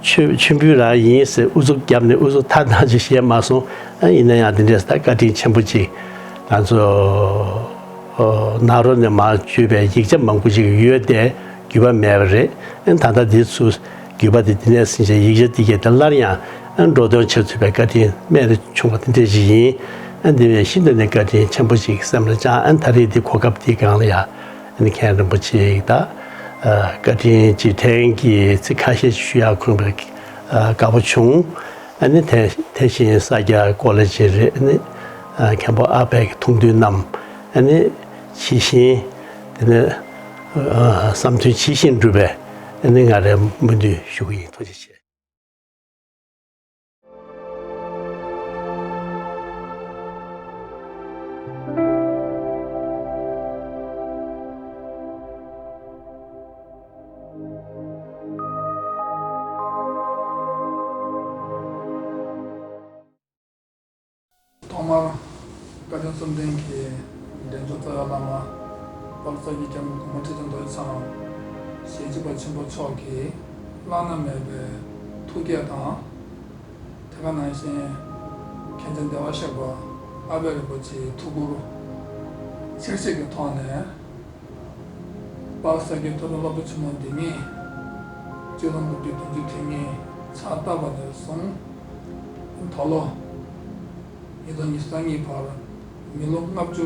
མཆོད་མཆོད་འབུལ་རང་ཡིན་ཟེར་ཨུ་ཚུགས་བརྒྱབ་ནས་ཨུ་ཚུགས་ཐག་ནང་ཅིག་བཞེས་མ་སོང་། ཨ་ཡིན་ན་ཡང་དེ་འདྲས་ད་བཀའ་དྲིན་ཆེན་པོ་ཅིག་ང་ཚོ་ནཱ་རོ་ནས་མར་བརྒྱུད་པའི་ཡིག་ཆ་མང་པོ་ཅིག་ཡོད་དེ་བརྒྱུད་པ་མེད་པ་རེད། ཨ་ནི་ད་ལྟ་འདི་ཚུར་བརྒྱུད་པ་དེ་འདི་ནས་ཟིན་བྱས་ཡིག་ཆ་འདི་གས་དེ་སླར་ཡང་ཨ་ནི་འགྲོ་དོན་བྱེད་ཐུབ་པའི་བཀའ་དྲིན་རྨད་དུ་བྱུང་བ་དེ་འདྲ་ཞིག་ཡིན། ཨ་ནི་དེ་བས་ཤིན་ཏུ་ནས་བཀའ་དྲིན་ཆེན་པོ་ཞིག་སེམས་ལ་བཅངས། ཨ་ནི་ད་རེས་འདི་གོ་སྐབས་འདིའི་སྒང་ལ་ཡང་ཨ་ནི་མཁན་རིན་པོ་ཆེ་ཡིས་ད་བཀའ་དྲིན་རྗེས་དྲན་གྱི་ཚིག་ཁ་ཤས་ཤིག་ཞུ་ཡག་ཁོམ་པའི་དགའ་པོ་བྱུང་། ཨ་ནི་དེ་དེ་བཞིན་ས་སྐྱ་ཀོ་ལེ་ཇི་རེད། ཨ་ནི་མཁན་པོ་ཨ་ཕའི་ཐུགས་འདུན་རྣམས་ཨ་ནི་ཇི་བཞིན་དེ་ནས་བསམ་དོན་ཇི་བཞིན་འགྲུབ་པའི་ཨ་ནི་ང་རའི་སྨོན་འདུན་ཞུ་གི་ཡིན། ཐུགས་རྗེ་ཆེ། ཐོག་མར་བཀའ་དྲིན་གསུམ་ལྡན་གྱི་འབྲས་ལྗོངས་རྩ་བའི་བླ་མ་དཔལ་ས་སྐྱའི་སྐྱབས་མགོན་གོང་མ་ཁྲི་བྱང་རྡོ་རྗེ་འཆང་ཞལ་གཅིག་པ་ཆེན་པོ་མཆོག་གི་བླ་ན་མེད་པའི་ཐུགས་བསྐྱེད་དང་། དེ་ག་ནང་བཞིན་མཁན་ཆེན་བདེ་བར་གཤེགས་པ་ཨ་པད་རིན་པོ་ཆེའི་ཐུགས་ཁུར་ཆེར་བསྐྱེད་ཀྱི་ཐོག་ནས། དཔལ་ས་སྐྱའི་མཐོ་རིམ་སློབ་གྲྭ་ཆེན་མོ་འདི་ཉིད་སྤྱི་ལོ་དགུ་བརྒྱ་བདུན་ཅུ་དོན་གཉིས་ཕྱག་བཏབ་པ་ནས་བཟུང་། ད་ལོ་ཉིས་སྟོང་ཉི་ཤུ་རྩ་གཉིས་བར་མི་ལོ་ལྔ་བཅུ་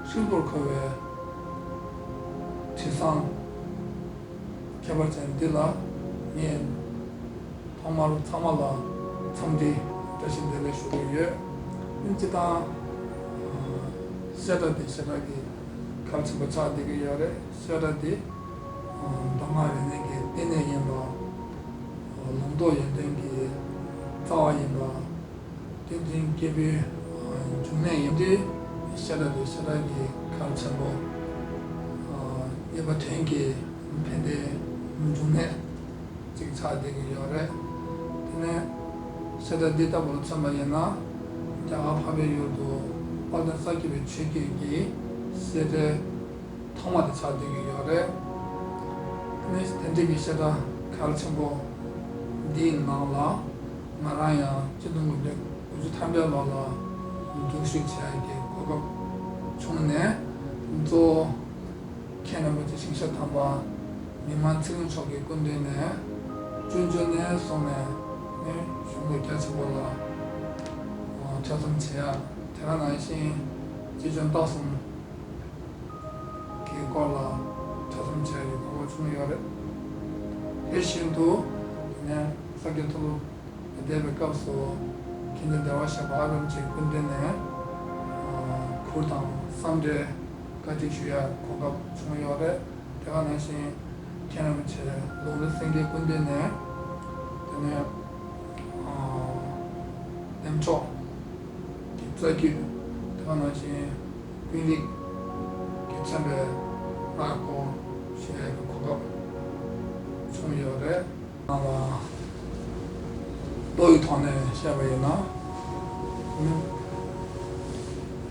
ཧྲིལ་པོར་འཁོར་བའི་དྲི་བཟང་ཁྱད་པར་ཅན་འདི་ལ་ངས་ཐོག་མར་ཚང་མ་ལ་འཚམས་འདྲི་བཀྲ་ཤིས་བདེ་ལེགས་ཞུ་གི་ཡོད། སྤྱིར་བཏང་བཤད་གྲྭ་འདི་བཤད་གྲྭ་གི་གལ་ཆེན་པོ་ཆགས་བསྡད་ཀྱི་ཡོད་རེད། བཤད་གྲྭ་འདི་གདམས་ངག་རིག་གནས་ཀྱི་བསྟི་གནས་ཡིན་པ། ལུང་རྟོགས་ཡོན་ཏན་གྱི་རྩ་བ་ཡིན་པ། བསྟན་འཛིན་སྐྱེས་བུའི་འབྱུང་གནས་ཡིན་ཏེ། བཤད་གྲྭ་འདི་བཤད་གྲྭ་གི་གལ་ཆེན་པོ་རྙེད་པ་དོན་གྱི་ཕན་བདེའི་འབྱུང་གནས་ཅིག་ཆགས་བསྡད་ཀྱི་ཡོད་རེད། དེ་ནས་བཤད་གྲྭ་འདི་ལྟ་བུར་མཚོན་པ་ཡིན་ན། རྒྱ་གར་འཕགས་པའི་ཡུལ་དུ་དཔལ་ལྡན་ས་སྐྱ་པའི་ཆོས་བརྒྱུད་ཀྱི་བཤད་གྲྭའི་ཐོག་མ་དེ་ཆགས་བསྡད་ཀྱི་ཡོད་རེད། དེ་ནས་དེ་འདྲའི་གི་བཤད་གྲྭ་གལ་ཆེན་པོ་འདིའི་ནང་ལ་ང་རང་ཡང་ཆིག་སྟོང་དགུ་བརྒྱ་དགུ་བཅུ་ཐམ་པའི་ལོ་ལ་འཛུལ་ཞུགས་བྱེད་ཡག་གི་གོ་སྐབས་བྱུང་ནས། གཙོ་བོ་མཁན་རིན་པོ་ཆེ་ཞིང་གཤེགས་དམ་པ་མི་དམངས་ཚེ་རིང་མཆོག་གི་སྐུ་མདུན་ནས་བཙུན་བྱོལ་ནས་སོང་ནས་ནི་གཞུང་ལུགས་རྒྱ་ཆེན་པོ་ལ་ཐོས་བསམ་བྱེད་ཡག་དེ་ག་ནང་བཞིན་སྤྱི་སྤྱོད་ལྟ་གསུམ་གྱི་སྐོར་ལ་ཐོས་བསམ་བྱས་ཡོད་པ་བྱུང་ཡོད་རེད། དེ་བཞིན་དུ་དེ་ནས་ས་སྐྱ་མཐོ་སློབ་བསྡད་པའི་སྐབས་སུ་མཁན་ཆེན་བདེ་བར་གཤེགས་པ་ཨ་པད་རིན་པོ་ཆེའི་སྐུ་མདུན་ནས་གུར་དང་བསམ་འདྲིའི་བཀའ་ཁྲིད་ཞུ་ཡག་གོ་སྐབས་བྱུང་ཡོད་རེད། དེ་ག་ནང་བཞིན་མཁན་རིན་པོ་ཆེ་ལུང་རིགས་སེང་གེའི་སྐུ་མདུན་ནས་དེ་ནས་ལྡན་མཆོག་གི་རྩ་རྒྱུད། དེ་ག་ནང་བཞིན་དཔོན་རིགས་ཀྱི་མཚན་པའི་སྔགས་སྐོར་ཞུ་ཡག་གི་གོ་སྐབས་བྱུང་ཡོད་རེད། ནང་ལ་མདོ་ཡི་ཐོག་ནས་བཤད་པ་ཡིན་ན།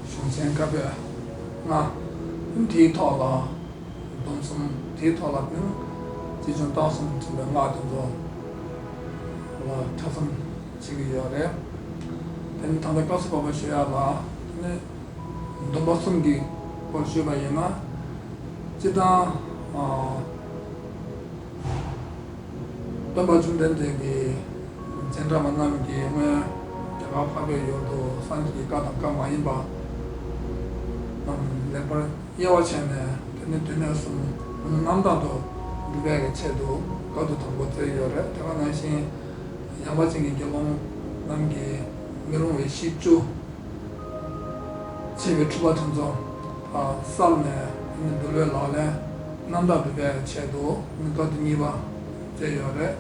གཞུང་ཆེན་བཀའ་པོད་ལྔ། དེའི་ཐོག་ལ་སྡོམ་གསུམ། དེའི་ཐོག་ལ་ནི་རྗེ་བཙུན་རྟགས་གསུམ་མཚོན་པའི་སྔགས་དེ་ཚོ་ལ་ཐོས་བསམ་བྱེད་ཀྱི་ཡོད་རེད། དེ་ནི་ད་ལྟ་སྐབས་སུ་བབ་པ་ཞུ་ཡག་ལ་དེ་ནི་སྡོམ་པ་གསུམ་གྱི་སྐོར་ཞུས་པ་ཡིན་ན། སྤྱིར་བཏང་སྟོན་པ་བཅོམ་ལྡན་འདས་ཀྱི་མཛད་འཕྲིན་རྣམས་ཀྱིས་སྔོན་རྒྱ་གར་འཕགས་པའི་ཡུལ་དུ་སངས་རྒྱས་ཀྱི་བཀའ་དང་བཀའ་མ་ཡིན་པ་ ལེགས་པར་དབྱེ་བ་ཕྱེ་ནས། དེ་ནི་སྡེ་སྣོད་གསུམ་རྣམ་དག་ཏུ་འགྲུབ་པའི་ཆེད་དུ་བཀའ་བསྡུ་དང་པོ་མཛད་ཡོད་རེད། དེ་ག་ནང་བཞིན་ཡངས་པ་ཅན་གྱི་དགེ་སློང་རྣམས་ཀྱིས་མི་རུང་བའི་གཞི་བཅུ། ཆད་པའི་འཁྲུལ་པ་དེ་ཚོ་བསལ་ནས། འདུལ་བའི་ལག་ལེན་རྣམ་དག་འགྲུབ་པའི་ཆེད་དུ་བཀའ་བསྡུ་གཉིས་པ་མཛད་ཡོད་རེད།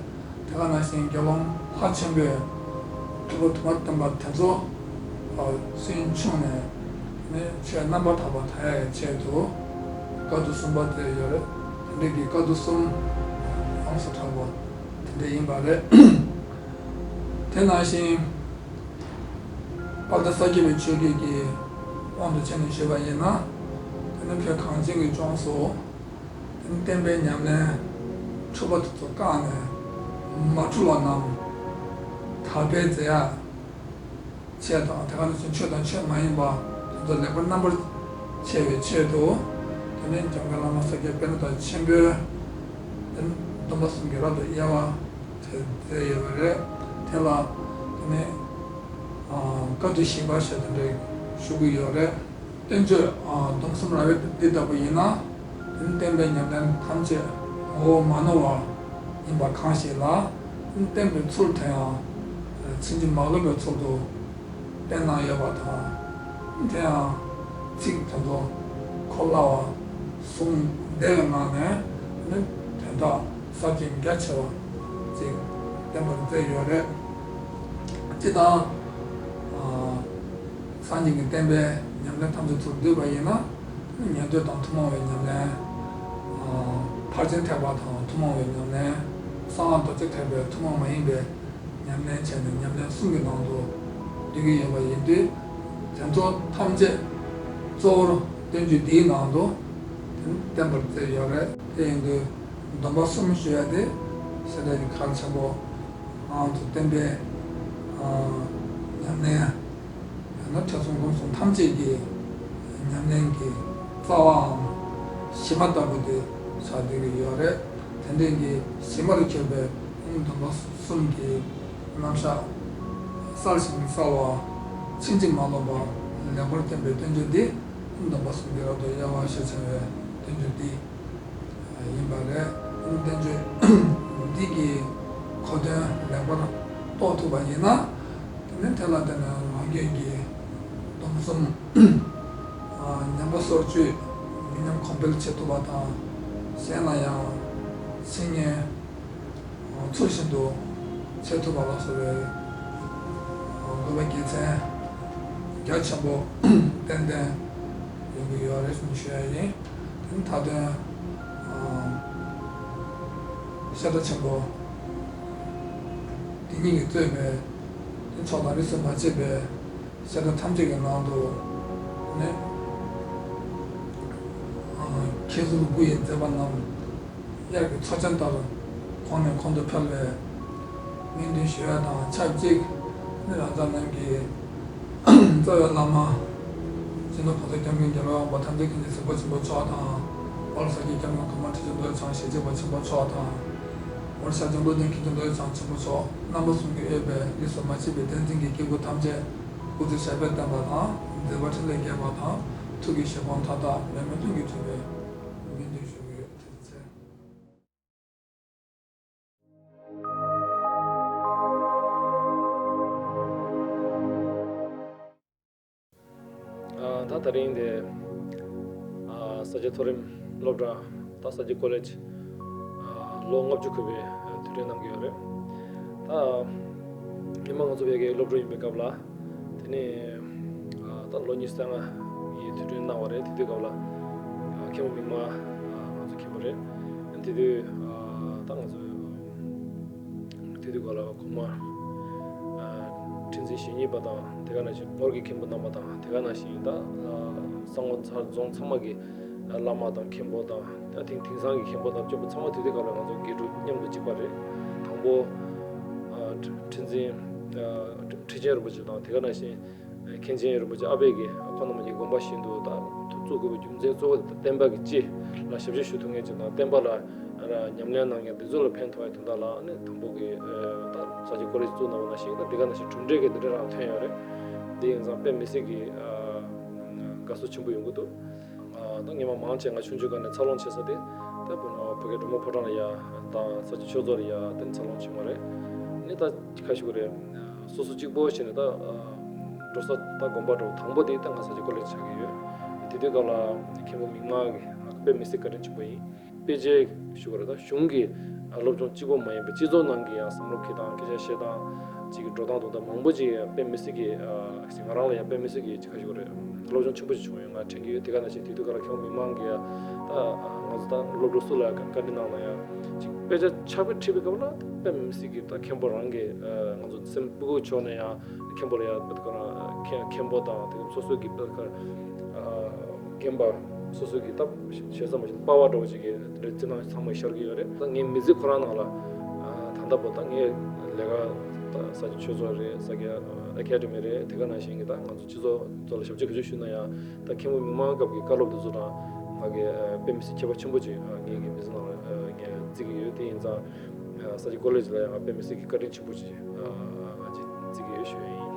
དེ་ག་ནང་བཞིན་དགེ་སློང་ལྷ་ཆེན་པོས་ཐུབ་པ་དུ་མ་བསྟན་པ་དེ་ཚོ་སུན་ཕྱུང་ནས། ནས་ཆོས་རྣམ་པར་དག་པ་དར་ཡག་ཆེད་དུ་བཀའ་བསྡུ་གསུམ་པ་མཛད་ཡོད་རེད། དེ་འདྲ་གི་བཀའ་བསྡུ་གསུམ་ཡོངས་སུ་གྲགས་པ་དེ་འདྲ་ཡིན་པ་རེད། དེ་ནང་བཞིན། དཔལ་ལྡན་ས་སྐྱ་པའི་ཆོས་བརྒྱུད་ཀྱི་དབང་དུ་བྱས་ནས་ཞུས་པ་ཡིན་ན། དེ་ནི་བོད་གངས་ཅན་གྱི་ལྗོངས་སུ། དེ་ནི་བསྟན་པའི་ཉམས་ལེན་འཁྲུལ་པ་དེ་ཚོ་བཀག་ནས། མ་འཁྲུལ་བ་རྣམས་དག་པའི་མཛད་ཡག་ཆེད་དང་། དེ་ག་ནང་བཞིན་ཆོས་དང་ཆོས་མ་ཡིན་པ་དེ་ཚོ་ལེགས་པར་རྣམ་པར་ཕྱེ་བའི་ཆེད་དུ། དེ་ནས་འཇམ་མགོན་བླ་མ་ས་སྐྱ་པཎྜི་ཏ་ཆེན་པོས་དེ་ནི་སྡོམ་པ་གསུམ་གྱི་རབ་ཏུ་དབྱེ་བ་དེ་མཛད་ཡོད་པ་རེད། དེ་ལ་དེ་ནས་བཀའ་བསྡུ་བཞི་པ་ཞེས་དེ་འདྲ་ཞུ་གི་ཡོད་རེད། བསྟན་བཅོས་སྡོམ་གསུམ་རབ་དབྱེ་འདི་ལྟ་བུ་ཡིན་ན། དེ་ནི་བསྟན་པའི་ཉམས་ལེན་ཐམས་ཅད་ངོ་བོ་མ་ནོར་བ་ཡིན་པ་གང་ཞིག་ལ། དེ་ནི་བསྟན་པའི་ཚུལ་དེ་ཡང་ཕྱིན་ཅི་མ་ལོག་པའི་ཚུལ་དུ་བསྟན་གནང་ཡོད་པ་དང་། དེ་ཡང་ཚིག་དེ་ཚོ་གོ་སླ་བ་གསུངས་བསྡད་པའི་ནང་ནས། དེ་ནི་དོན་དག་གསར་བརྗེ་རྒྱ་ཆེ་བ་ཅིག་བསྟན་པར་མཛད་ཡོད་རེད། སྤྱིར་བཏང་། སངས་རྒྱས་ཀྱི་བསྟན་པའི་ཉམས་ལེན་ཐམས་ཅད་ཚུར་བསྡུས་པ་ཡིན་ན། ཉན་ཐོས་དང་ཐུན་མོང་བའི་ཉམས་ལེན། ཕར་ཕྱིན་ཐེག་པ་དང་ཐུན་མོང་བའི་ཉམས་ལེན། གསང་སྔགས་རྡོ་རྗེ་ཐེག་པའི་ཐུན་མོང་མ་ཡིན་པའི་ཉམས་ལེན་བྱས་ནས། ཉམས་ལེན་གསུམ་གྱི་ནང་དུ་འདུས་ཀྱི་ཡོད་པ་ཡིན་དུས། དེ་ཚོ་ཐམས་ཅད་གཙོ་བོར་བསྟན་བཅོས་འདིའི་ནང་དུ་བསྟན་པར་མཛད་ཡོད་རེད། དེ་ཡིན་དུས་སྡོམ་པ་གསུམ་ཞུ་ཡ་དེ་ཤེས་རབ་ཀྱི་གལ་ཆེན་པོ། ང་ཚོ་བསྟན་པའི་ཉམས་ལེན། ཡང་ན་ཐོས་བསམ་སྒོམ་གསུམ་ཐམས་ཅད་ཀྱི་ཉམས་ལེན་གྱི་རྩ་བའམ་གཞི་མ་ལྟ་བུ་དེ་ཆགས་བསྡད་ཀྱི་ཡོད་རེད། དེ་འདྲའི་གི་གཞི་མར་གྱུར་པའི་སྡོམ་པ་གསུམ་གྱི་རྣམ་གཞག་གསལ་ཞིང་གསལ་བ། ཕྱིན་ཅི་མ་ལོག་པ་ལེགས་པར་བསྟན་པའི་བསྟན་བཅོས་འདི་སྡོམ་པ་གསུམ་གྱི་རབ་ཏུ་དབྱེ་བ་ཞེས་བྱ་བའི་བསྟན་བཅོས་འདི་ཡིན་པ་རེད། བསྟན་བཅོས་འདི་གི་གོ་དོན་ལེགས་པར་རྟོགས་ཐུབ་པ་ཡིན་ན། དེ་ནས་དེ་ལ་བརྟེན་ནས་རང་རྒྱུད་ཀྱི་སྡོམ་གསུམ་ཉམས་པ་སོར་ཆུད། མི་ཉམས་གོང་འཕེལ་བྱེད་ཐུབ་པ་དང་། གཞན་ལ་ཡང་འཆད་ཉན་ཚུལ་བཞིན་དུ་བྱེད་ཐུབ་པ་ལ་སོགས་པའི་དགོས་པ་དགེ་མཚན་རྒྱ་ཆེན་པོ་ཏན་ཏན་ཡོང་གི་ཡོད་རེད་ཞུ་ཡ་ཡིན། དེ་ནི་མཐའ་དོན་ཤེས་རབ་ཆེན་པོ་དེ་ཉིད་ཀྱིས་གཙོས་པའི་དེ་ཕྱོགས་དང་རིས་སུ་མ་ཆད་པའི་ཤེས་རབ་ཐམས་ཅད་ཀྱི་ནང་དུ་ནི། མཁྱེན་གསུམ་དབུ་ཡི་མཛད་པ་རྣམས་དབྱར་གྱི་མཚོ་ཆེན་ལྟར་གོང་ནས་གོང་དུ་འཕེལ་བའི་སྨོན་འདུན་ཞུ་ཡ་དང་ཆབས་ཅིག་ནི། རང་ཅག་རྣམས་ཀྱི་རྩ་བའི་བླ་མ་སྤྱི་ནོར་༸གོང་ས་༸སྐྱབས་མགོན་རྒྱལ་བའི་དབང་པོ་ཐམས་ཅད་མཁྱེན་ཅིང་གཟིགས་པ་ཆེན་པོ་མཆོག་དང་། དཔལ་ས་སྐྱ་བརྒྱ་མ་གོང་མ་ཁྲི་ཆེན་རྡོ་རྗེ་འཆང་ཞེས་བྱ་བ་ཆེན་པོ་མཆོག་དང་། ཧོར་ཤར་ལྕང་སྟོད་ལྡན་མཁན་ཆེན་རྡོ་རྗེ་འཆང་ཆེན་པོ་མཆོག་རྣམ་པ་གསུམ་གྱིས་དབུས་པའི་རིས་སུ་མ་ཆད་པའི་བསྟན་འཛིན་གྱི་སྐྱེས་བུ་ཐམས་ཅད་སྐུ་ཚེ་ཞབས་པད་བརྟན་པ་དང་། མཛད་པ་འཕྲིན་ལས་རྒྱས་པ་དང་། ཐུགས་ཀྱི་བཞེད་དགོངས་མཐའ་དག་མེད་མེད་དོན་གྱིས་འགྲུབ་པའི་སྨོན་འདུན་ཞུ་གི་ཡོད། ཐུགས་རྗེ་ཆེ། ཨ། ད་དེ་རིང་དེ་ཨ་ས་སྐྱ་མཐོ་རིམ་སློབ་གྲྭ། ད་ས་སྐྱ་ཀོ་ལེཇ་ཨ་ལོ་ལྔ་བཅུ་འཁོར་བའི་དུས་དྲན་གནང་གི་ཡོད་རེད། ད་སྔོན་མ་ང་ཚོ་བོད་ཀྱི་སློབ་ཕྲུག་ཡིན་པའི་སྐབས་ལ། དེ་ནས་ཨ་ད་ལོ་ཉི་ཤུ་རྩ་ལྔ་ཡི་དུས་དྲན་གནང་བ་རེད། དེ་དུས་སྐབས་ལ་ཨ་མཁན་པོ་མིག་དམར་ཨ་ང་ཚོ་མཁན་པོ་རེད། དེ་དུས་ཨ་ད་ང་ཚོ་དེ་དུས་སྐབས་ལ་གོང་མ་ཨ་ཁྲི་འཛིན་ཞེ་གཉིས་པ་དང་། དེ་ག་ནང་བཞིན་ཧོར་གྱི་མཁན་པོ་རྣམ་པ་དང་། དེ་ག་ནང་བཞིན་ད་ཨ་གཙང་པོ་ཚང་རྫོང་ཚང་མ་གི་བླ་མ་དང་མཁན་པོ་དང་། ད་དེང་དེང་སང་གི་མཁན་པོ་དང་སྐྱོ་པོ་ཚང་མ་དེ་དུས་སྐབས་ལ་ང་ཚོ་དགེ་ཕྲུག་མཉམ་དུ་གཅིག་པ་རེད། དང་པོ་ཨ་ཁྲི་འཛིན་ཨ་ཁྲི་ཆེན་རིན་པོ་ཆེ་དང་། དེ་ག་ནང་བཞིན་མཁན་ཆེན་རིན་པོ་ཆེ་ཨ་པད་ཀྱིས་ཁོང་རྣམ་པ་གི་དགོངས་པ་བཞིན་དུ་ད་ཐུགས་བཙུགས་དགོས་པའི་རྒྱུ་མཚན་གཙོ་བོ་དེ་བསྟན་པ་གི་སྤྱི་ལ་ཞབས་ཕྱི་ཞུ་ཐུབ་མཁན་ཅིག་དང་། བསྟན་པ་ལ་ཉམས་ལེན་གནང་མཁན་དེ་ཚོ་ལ་ཕན་ཐོགས་ཡ་དོན་དག་ལ་ནི། དང་པོ་གི་ད་ས་སྐྱ་ཀོ་ལེཇ་བཙུགས་གནང་བ་ནང་བཞིན། ད་དེ་ག་ནང་བཞིན་གྲུབ་འབྲས་ཀྱི་དེ་འདྲ་རང་ཐོན་ཡོད་རེད། དེ་ཡིན་ཙང་དཔེ་མི་སྲིད་ཀྱི་ཨ་ དགའ་བསུ་ཆེན་པོ་ཡོང་གི་འདུག་ཨ་ད་སྔོན་མ་མང་ཆེ་ང་ཆུང་ཆུང་སྒང་ནས་འཚར་ལོངས་བྱེད་ས་དེ་ད་བོད་ནང་བོད་ཀྱི་འབྲི་མོ་ཕོ་བྲང་ལ་ཡ་དང་ས་སྐྱ་ཆོས་རྫོང་ལ་ཡ་དེ་འཚར་ལོངས་བྱུང་བ་རེད། ནི་ད་ཁ་ཤས་ཀྱི་རེད། སོ་སོ་གཅིག་པོ་བྱས་ནས་ད་འགྲོ་ས་ད་དགོན་པ་འགྲོ་དང་པོ་དེ་ད་ང་ས་སྐྱ་ཀོ་ལེ་ཇི་ཆགས་ཀྱི་ཡོད། དེ་དུས་སྐབས་ལ་མཁན་པོ་མིག་དམར་གྱིས་དཔེ་མི་སྲིད་བཀའ་དྲིན་ཆེན་པོ་ཡིན། དཔེ་ཆའི་ཞུ་བ་རེད། ད་གཞུང་གི་སློབ་སྦྱོང་གཅིག་པོ་མ་ཡིན་པའི་སྤྱི་ཚོགས་ནང་གི་ཡང་བསམ་བློ་འཁྱེར་སྟངས་སྐད་ཆ་བཤད་སྟངས་ཅིག་གི་འགྲོ་སྟངས་དང་ད་མང་པོ་ཅིག་དཔེ་མི་སྲིད་ཀྱི་ང་རང་ལ་ཡང་དཔེ་མི་སྲིད་ཀྱི་ཅིག་ཁ་ཞུ་བ་རེད། སློབ་སྦྱོང་ཆེན་པོ་ཞིག་བྱུང་ཡོད། ང་དྲན་གྱི་ཡོད། དེ་ག་ནང་བཞིན་དེ་དུས་སྐབས་ལ་མཁན་པོ་མིག་དམར་གྱིས་ཡང་ད་ང་ཚོ་ད་སློབ་ཕྲུག་སུ་ལ་ཡང་བཀའ་འདྲི་གནང་ན་ཡང་ཅིག་དཔེ་ཆ་ཕྱག་དཔེ་ཁྲིད་པའི་སྐབས་ལ་དཔེ་མི་སྲིད་ཀྱི་ད་མཁན་པོ་རང་གིས་ང་ཚོ་སེམས་སྤུ་གུ་ཕྱོགས་ནས་ཡང་མཁན་པོ་ལ་ཡང་མཁན་པོ་དང་དེ་སོ་སོ་གི་དཔེ་ཁ་རྒན་པ་སོ་སོ་གི་ད་ཞེ་ས་མ་ཞིག་པ་ཝ་འདྲ་བོ་ཅིག་གི་རེད། བརྩི་སྣང་ཚང་མ་ཤར་གྱི་ཡོད་རེད། ད་ངའི་མི་ཚེ་ཁོ་རང་ནང་ལ་ད་ལྟ་བར་ད་ངའི་ལས་ཀ་ད་ས་སྐྱ་ཆོས་ཚོགས་རེད། ས་སྐྱ་ཨ་ཀེ་ཌི་མི་རེད། དེ་ག་ནང་བཞིན་གྱི་ད་ང་ཚོ་སྤྱི་ཚོགས་ཚོ་ལ་ཞབས་ཕྱི་ག་ཚོད་ཞུས་ན་ཡང་ད་མཁན་པོ་མིག་དམར་སྐབས་ཀྱི་བཀའ་སློབ་དེ་ཚོ་དང་ང་གི་དཔེ་མི་སྲིད་ཁྱད་པར་ཆེན་པོ་ཅིག་ངའི་གི་མི་ཚེ་ནང་ལ་ངས་བརྩི་གི་ཡོད། དེ་ཡིན་ཙང་། ས་སྐྱ་ཀོ་ལེ་ཇི་ལ་ཡང་དཔེ་མི་སྲིད་ཀྱི་བཀའ་དྲིན་ཆེན་པོ་ཅིག་ང་ཅིག་བརྩི་གི་ཡོད་ཞུ་ཡ་ཡིན།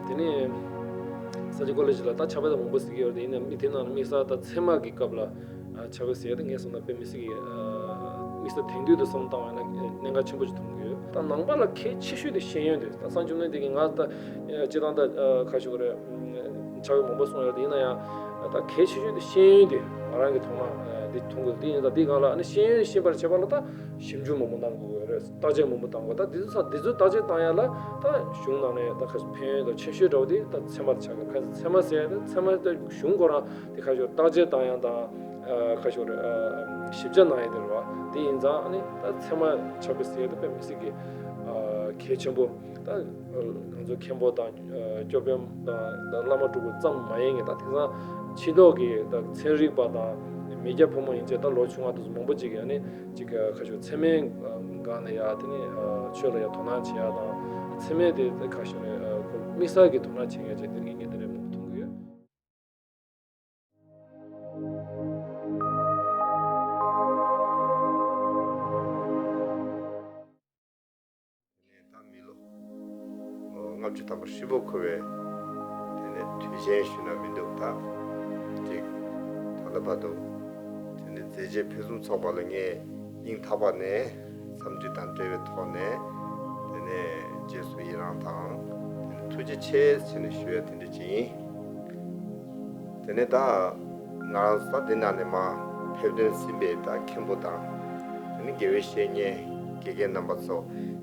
དེ་ནས་ས་སྐྱ་ཀོ་ལེ་ཇི་ལ་ད་ཕྱག་དཔེ་ད་མང་པོ་གཟིགས་ཀྱི་ཡོད་རེད། ཡིན་ནའང་མི་དེ་ནང་ནས་དམིགས་བསལ་ད་ཚད་མ་གི་སྐབས་ལ་ཕྱག་དཔེ་གཟིགས་ཡ་ད་ངས་བསམ་ན་དཔེ་མི་སྲིད་ཀྱི་དམིགས་བསལ་དེང་དུས་དུ་བསམ་བཏང་བ་ན་གནད་འགག་ཆེན་པོ་ཅིག་མཐོང་གི་ཡོད། ད་ནང་པ་ལ་གལ་ཆེ་ཤོས་དེ་ཤེས་ཡོན་དེ་ད་གསང་འབྱོར་ནི་དེ་གི་ང་ད་སྤྱིར་བཏང་ད་ཁ་ཤོ་རེད། ཕྱག་དཔེ་མང་པོ་གསུངས་ཡོད་རེད། ཡིན་ན་ཡང་ད་གལ་ཆེ་ཤོས་དེ་ཤེས་ཡོན་དེ་ང་རང་གི་མཐོང་སྣང་དེ་མཐོང་དགོས། དེ་ཡིན་ཙང་དེ་སྒང་ལ་ཨ་ནི་ཤེས་ཡོན་ཤེས་པར་བྱེད་པ་ལ་ད་ཞིབ་འཇུག་མང་པོ་གནང་དགོས་རེད། བརྟག་དཔྱད་མང་པོ་གཏང་དགོས། ད་དེ་ཚོ་ཚང་དེ་ཚོའི་བརྟག་དཔྱད་གཏང་ཡ་ལ་ད་གཞུང་ནང་ནས་ད་ཁ་ཕན་ཡོན་དང་ཆེ་ཤོས་འདྲ་བོ་དེ་ད་ཚད་མ་དེ་ཆགས་ཀྱི། ཁ་ཚད་མ་ཟེར་ཡ་དེ་ཚད་མ་ད་གཞུང་ཁོ་རང་དེ་ཁ་ཤོར་བརྟག་དཔྱད་གཏང་ཡ་དང་ཁ་ཤོར་ཞིབ་ཆ་གནང་ཡ་དེ་རེད་བ། དེ་ཡིན་ཙང་ཨ་ནི་ད་ཚད་མ་ཆགས་པའི་ཟེར་ཡ་དེ་དཔེ་མི་སྲིད་ཀྱི་གལ་ཆེན་པོ། ད་ང་ཚོ་མཁན་པོ་དང་སྐྱོབ་དཔོན་དང་བླ་མ་སྤྲུལ་སྐུ་ཙམ་མ་ཡིན་གྱི་ད་དེང་སང་ཕྱི་ལོགས་ཀྱི་ད་ཚན་རིག་པ་དང་མི་སྐྱ་ཕོ་མོ་ཡིན་ཚེ་ད་ལོ་ཆུང་བ་དེ་ཚོ་མང་པོ་ཅིག་གིས་ཨ་ནི་ཅིག་ཁ་ཤོ་ཚད་མའི་སྒང་ནས་ཡ་དེ་ནི་ཆོས་ལ་ཡ་དོ་སྣང་བྱེད་ཡ་དང་ཚད་མའི་དེ་ཁ་ཤོ་ནས་དམིགས་བསལ་གྱི་དོ་སྣང་བྱེད་མཁན་ཅིག་དེ་ངས་དེ་འདྲ་མང་པོ་མཐོང་གི་ཡོད། ད་མི་ལོ་ལྔ་བཅུ་ཐམ་པ་ཧྲིལ་པོ་འཁོར་བའི་དེ་ནས་དུས་ཆེན་ཞུ་ན་མི་འདུག་ད་ཅིག་ད་ལྟ་བར་དུ་དེ་ནས་མཛད་རྗེས་ཕུན་སུམ་ཚོགས་པ་ལ་ངས་སྙིང་ཐག་པ་ནས་འཚམས་འདྲི་དང་འབྲེལ་བའི་ཐོག་ནས་དེ་ནས་རྗེས་སུ་ཡི་རང་དང་དེ་ནས་ཐུགས་རྗེ་ཆེ་ཟེར་ནས་ཞུ་ཡ་དེ་འདྲ་ཅིག་ཡིན། དེ་ནས་ད་ང་རང་ཚོ་ད་འདི་ནང་ནས་མ་ཕེབས་དོན་ཟིན་པའི་ད་མཁན་པོ་དང་དེ་ནས་དགེ་བའི་བཤེས་གཉེན་དགེ་རྒན་རྣམ་པ་ཚོ་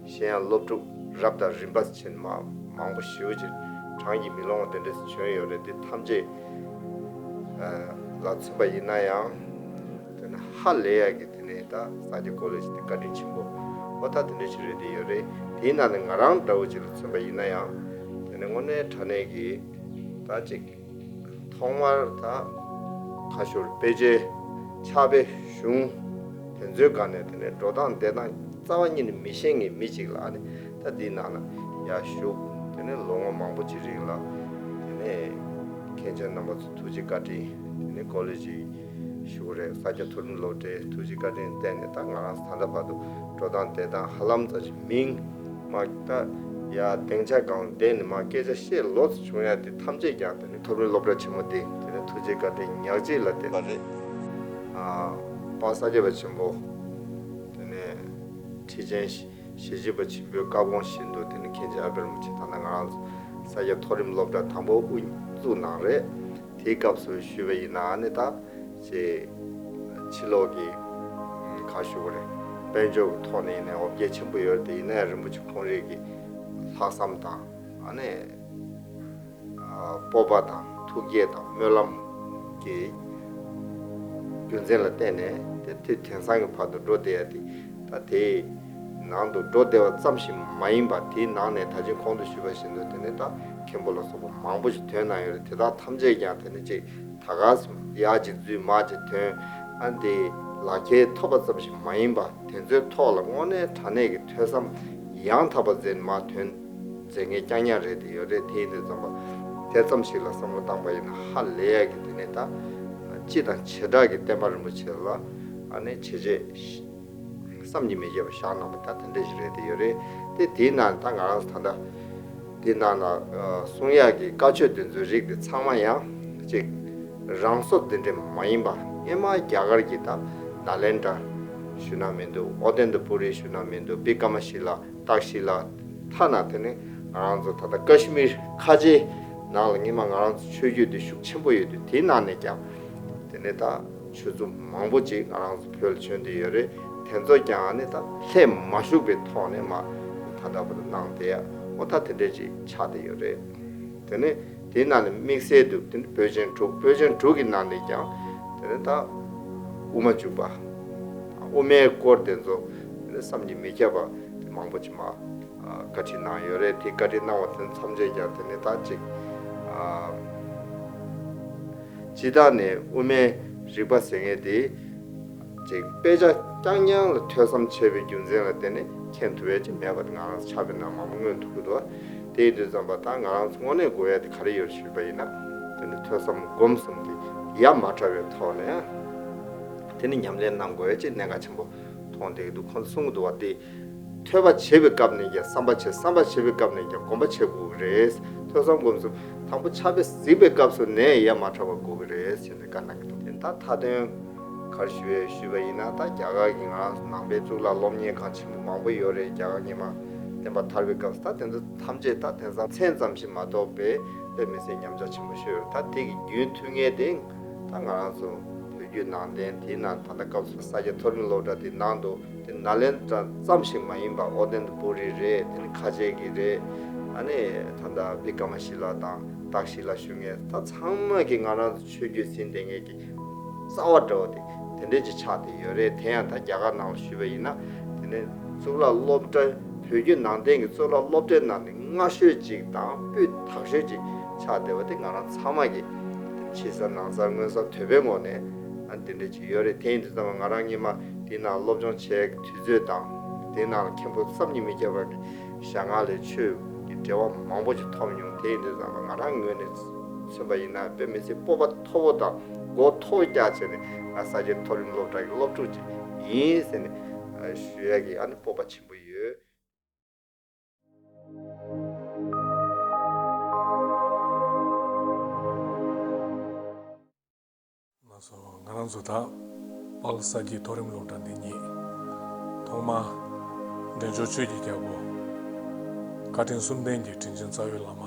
གཞན་ཡང་སློབ་ཕྲུག་རབ་དང་རིམ་པ་ཕྱིན་མ་མང་པོ་ཞེ་པོ་ཅིག་བགྲང་གིས་མི་ལོང་བ་དེ་འདྲ་ཞིག་བྱོན་ཡོད་རེད། འདི་ཐམས་ཅད་ལ་མཚོན་པ་ཡིན་ན་ཡང་དེ་ནས་ཧ་ལས་ཡག་གི་དེ་ནས་ད་ས་སྐྱ་ཀོ་ལེ་ཇི་དེ་བཀའ་དྲིན་ཆེན་པོ་འོ་ད་དེ་འདྲ་ཞིག་རེད་དེ་ཡོད་རེད། དེའི་ནང་ནས་ང་རང་འདྲ་བོ་ཅིག་ལ་མཚོན་པ་ཡིན་ན་ཡང་དེ་ནས་དངོས་གནས་དྲང་གནས་ཀྱི་ད་ཅིག་ཐོག་མར་ད་ཁ་ཤོར་དཔེ་ཆའི་ཕྱག་དཔེ་གཞུང་དེ་ཚོའི་སྒང་ནས་དེ་ནས་འགྲོ་སྟངས་བསྡད་སྟངས་རྩ་བ་ཉིད་ནས་མི་ཤེས་མཁན་མི་གཅིག་ལ་ནི་ད་འདིའི་ནང་ལ་ཡར་ཞུགས། དེ་ནས་ལོ་ངོ་མང་པོ་ཅིག་རིང་ལ་དེ་ནས་མཁན་ཆེན་རྣམ་པ་ཚོ་ཐུགས་རྗེ་བཀའ་དྲིན། དེ་ནས་ཀོ་ལེ་ཇི་ཞུ་གི་རེད། ས་སྐྱ་མཐོ་རིམ་སློབ་གྲྭའི་ཐུགས་རྗེ་བཀའ་དྲིན་བརྟེན་ནས་ད་ང་རང་ད་ལྟ་བར་དུ་འགྲོ་སྟངས་བསྡད་སྟངས་ཧ་ལམ་ཙམ་ཞིག་མིང་མ་ད་ཡ་སྡིངས་ཆ་སྒང་བསྡད་ནས་མ་སྐད་ཆ་བཤད་ལོ་ཙམ་བྱུང་ཡ་དེ་ཐམས་ཅད་ཀྱང་དེ་ནས་མཐོ་རིམ་སློབ་གྲྭ་ཆེན་མོ་འདི་དེ་ནས་ཐུགས་རྗེ་བཀའ་དྲིན་ཉག་གཅིག་ལ་བརྟེན་པ་རེད། ཨ་དཔལ་ས་སྐྱ་པ་ཆེན་པོ་དེ་ནས་ཁྲི་ཆེན་ཞེ་བཞི་པ་ཆེན་པོའི་བཀའ་དགོངས་བཞིན་དུ་དེ་ནས་མཁན་ཆེན་ཨ་པད་རིན་པོ་ཆེ་ད་ལྟ་ང་རང་ཚོ་ས་སྐྱ་མཐོ་རིམ་སློབ་གྲྭ་དང་པོ་དབུ་བཙུགས་གནང་རེད། དེའི་སྐབས་སུ་ཞུས་པ་ཡིན་ན་ཨ་ནི་ད་ཅེས་ཕྱི་ལོགས་ཀྱི་ཁ་ཞུ་བ་རེད། དཔལ་འབྱོར་གྱི་ཐོག་ནས་ཡིན་ནའི་འོ་བརྒྱལ་ཆེན་པོ་ཡོད་རེད་དེ། ཡིན་ན་ཡང་རིན་པོ་ཆེ་ཁོང་རང་གི་ལྷག་བསམ་དང་ཨ་ནི་སྤོབས་པ་དང་ཐུགས་བསྐྱེད་དང་སྨོན་ལམ་གྱི་རྒྱུ་མཚན་ལ་བརྟེན་ནས་དེ་དུས་དེང་སང་གི་བར་དུ་འགྲོ་བསྡད་ཡ་དེ་ད་དེའི་ནང་དུ་འགྲོ་བསྡད་པ་ཙམ་ཞིག་མ་ཡིན་པར་དེའི་ནང་ནས་ད་ཅིང་གོང་དུ་ཞུས་པ་བཞིན་དུ་དེ་ནས་ད་མཁན་པོ་ལ་སོགས་པ་མང་པོ་ཞིག་ཐོན་གནང་ཡོད་རེད། དེ་དག་ཐམས་ཅད་ཀྱང་དེ་ནས་ཅིག་ད་ག་ཡར་ཅིག་འཛུལ་མར་ཅིག་ཐོན་ཨ་འདི་ལག་ཁྱེར་ཐོབ་པ་ཙམ་ཞིག་མ་ཡིན་པར་དེ་ཚོའི་ཐོག་ལ་དངོས་གནས་དྲང་གནས་ཀྱི་ཐོས་བསམ་ཡང་དག་པ་མཛད་ནས་མར་ཐོན་མཛད་མཁན་རྐྱང་རྐྱང་རེད་དེ་ཡོད་རེད། དེ་ཡིན་དུས་ཙམ་པ་དེ་ཙམ་ཞིག་ལ་བསམ་བློ་བཏང་པ་ཡིན་ན་ཧ་ལས་ཡག་གི་དེ་ནས་ད་སྤྱི་དང་བྱེ་བྲག་གི་བསྟན་པ་རིན་པོ་ཆེ་ལ་ཨ་ནི་བྱས་རྗེས་བསམ་གྱིས་མི་ཁྱབ་པ་བཞག་གནང་བ་ད་དེ་འདྲ་ཞིག་རེད་དེ་ཡོད་རེད། དེ་དེའི་ནང་ད་ང་རང་ད་ལྟ་དེའི་ནང་ལ་གསུང་ཡག་གི་བཀའ་ཆོས་དེ་ཚོའི་རིགས་དེ་ཚང་མ་ཡང་ཅིག་ རང་སྲོག་འདི་འདྲས་མ་ཡིན་པ། སྔོན་མ་རྒྱ་གར་གྱི་ད་ནཱ་ལེནྡྲ་ཞུ་ན་མི་འདུག་ཨོ་ཏནྟ་པུ་རི་ཞུ་ན་མི་འདུག་བི་ཀ་མ་ཤི་ལ། ཏཀ་ཤི་ལ། ཐ་ན་དེ་ནི་ང་རང་ཚོ་ད་ལྟ་ཀ་ཤི་མིར་ཁ་ཆེའི་ནང་ལ་སྔོན་མ་ང་རང་ཚོ་ཆོས་བརྒྱུད་འདི་ཤུགས་ཆེན་པོ་ཡོད་དུས། དེའི་ནང་ནས་ཀྱང་དེ་ནི་ད་ཆོས་ཚོགས་མང་པོ་ཅིག་ང་རང་ཚོ་བོད་ལ་བྱོན་བསྡད་ཡོད་རེད། དེ་ཚོ་ཀྱང་ནི་ད་ལྷད་མ་ཞུགས་པའི་ཐོག་ནས་མ་ད་ལྟ་བར་དུ་གནང་བསྡད་ཡ། འོ་ད་དེ་འདྲས་ཅིག་ཆགས་བསྡད་ཡོད་རེད། དེ་ནས་དེའི་ནང་ནས་དམིགས་བསལ་དུ་དེ་ནི་པཎ་ཆེན་དྲུག་པཎ་ཆེན་དྲུག་གི་ནང་ནས་ཀྱང་དེ་ནི་ད་དབུ་མ་འཇུག་པ། དབུ་མའི་སྐོར་དེ་ཚོ་དེ་ནི་བསམ་གྱིས་མི་ཁྱབ་པ་དེ་མང་པོ་ཅིག་མ་བཀའ་ཁྲིད་གནང་ཡོད་རེད། དེ་བཀའ་ཁྲིད་གནང་བ་དེ་ཚོ་ཐམས་ཅད་ཀྱང་དེ་ནི་ད་ཅིག་སྤྱི་བཏང་ནས་དབུ་མའི་རིག་པ་ཟེར་མཁན་དེ། ཅིག་དཔེ་ཆ་རྐྱང་རྐྱང་ལ་ཐོས་བསམ་བྱས་པའི་རྒྱུ་མཚན་ལ་བརྟེན་ནས་མཁྱེན་ཐུབ་ཡ་ཅིག་མེད་པ་དེ་ང་རང་ཚོ་ཕྱག་དཔེ་ནང་མང་པོ་མངོན་ཐུབ་ཀྱི་འདུག་དེ་ཡིན་དུས་ཙམ་པ་ད་ང་རང་ཚོ་དངོས་གནས་དགོས་ཡ་དེ་ག་རེ་ཡོད་ཞུས་པ་ཡིན་ན། དེ་ནི་ཐོས་བསམ་སྒོམ་གསུམ་དེ་ཡ་མ་བྲལ་བའི་ཐོག་ནས་དེ་ནི་ཉམས་ལེན་གནང་དགོས་ཡ་ཅིག་གནད་འགག་ཆེན་པོ་མཐོང་བསྡད་ཀྱི་འདུག་ཁོང་ཚོ་གསུང་གི་འདུག་བ། དེ་ཐོས་པ་བྱེད་པའི་སྐབས་ནས་ཀྱང་བསམ་པ་བྱེད། བསམ་པ་བྱེད་པའི་སྐབས་ནས་ཀྱང་སྒོམ་པ་བྱེད་དགོས་ཀྱི་རེད། ཐོས་བསམ་སྒོམ་གསུམ་དང་པོ་ཕྱག་དཔེ་གཟིགས་པའི་སྐབས་སུ་ནས་ཡ་མ་བྲལ་བ་དགོས་ཀྱི་རེད་ཟེར་ནས་བཀའ་གནང་གི་འདུག་དེ་ད་མཐའ་དོན་ག་རེ་ཞུ་ཡས་ཞུས་པ་ཡིན་ན། ད་རྒྱ་གར་གྱི་ང་རང་ཚོ་ནང་པའི་གཙུག་ལག་སློབ་གཉེར་ཁང་ཆེན་པོ་མང་པོ་ཡོད་རེད། རྒྱ་གར་ཉི་མ་བསྟན་པ་དར་བའི་སྐབས་སུ་ད་དེ་ཚོ་ཐམས་ཅད་ད་དེང་སང་མཚན་ཙམ་ཞིག་མ་གཏོགས་པའི་དཔེ་མི་སྲིད་ཉམས་ཆག་ཆེན་པོ་ཤོར་ཡོད་རེད། ད་དེ་གི་རྒྱུན་མཐུད་མཁན་དེ་ད་ང་རང་ཚོ་བོད་བརྒྱུད་ནང་བསྟན་དེའི་ནང་ད་ལྟ་སྐབས་སུ་ས་སྐྱ་མཐོ་རིམ་སློབ་གྲྭ་དེ་གནང་འདུག་དེ་ནཱ་ལེནྡྲ་ཙམ་ཞིག་མ་ཡིན་པར་ཨོ་ཏནྟ་པུ་རི་རེད། དེ་ནི་ཁ་ཆེ་གི་རེད། ཨ་ནི་ད་ལྟ་བི་ཀ་མ་ཤི་ལ་དང་ཏཀ་ཤི་ལ་ཞུ་མཁན་ད་ཚང་མ་གི་ང་རང་ཚོ་ཆོས་བརྒྱུད་ཟིན་བསྡད་མཁན་གྱི་རྩ་བ་འདྲ་བོ་དེ་དེ་འདྲས་ཅིག་ཆགས་བསྡད་ཡོད་རེད། དེ་ཡང་ད་རྒྱ་གར་ནང་ལ་ཞུས་པ་ཡིན་ན་དེ་ནི་གཙུག་ལག་སློབ་གྲྭ་བོད་བརྒྱུད་ནང་བསྟན་གྱི་གཙུག་ལག་སློབ་གྲྭའི་ནང་ནས་སྔ་ཤོས་ཅིག་དང་སྤུས་དག་ཤོས་ཅིག་ཆགས་བསྡད་པ་དེ་ང་རང་ཚང་མ་གི་ཕྱི་གསལ་ནང་གསལ་མངོན་གསལ་དོད་པའི་ངོས་ནས་ཨ་དེ་འདྲ་ཅིག་ཡོད་རེད། དེ་ཡིན་དུས་ཙམ་པ་ང་རང་སྔོན་མ་དེའི་ནང་སློབ་སྦྱོང་བྱས་དུས་ཚོད་དང་དེའི་ནང་ལ་མཁན་པོ་བསམ་གྱིས་མི་ཁྱབ་པ་གི་ཞལ་སྔ་ལས་ཆོས་ཀྱི་འབྲེལ་བ་མང་པོ་ཅིག་ཐོབ་མྱོང་། དེ་ཡིན་དུས་ཙམ་པ་ང་རང་ངོས་ནས་མཚོན་པ་ཡིན་ན་དཔེ་མི་སྲིད་སྤོབས་པ་མཐོ་པོ་དང་མགོ་མཐོ་བོ་བཀྱག་བྱས་ནས་ང་ས་སྐྱ་མཐོ་རིམ་སློབ་གྲྭ་གི་སློབ་ཕྲུག་ཅིག་ཡིན་ཟེར་ནས་ཞུ་ཡ་གི་ཨ་ནི་སྤོབས་པ་ཆེན་པོ་ཡོད། ལགས་སོ། ང་རང་ཚོ་ད་དཔལ་ས་སྐྱའི་མཐོ་རིམ་སློབ་གྲྭ་འདི་ཉིད་ཐོག་མར་འབྲས་ལྗོངས་ཆོས་ཀྱི་རྒྱལ་པོ་བཀའ་དྲིན་གསུམ་ལྡན་གྱི་དྲིན་ཅན་རྩ་བའི་བླ་མ་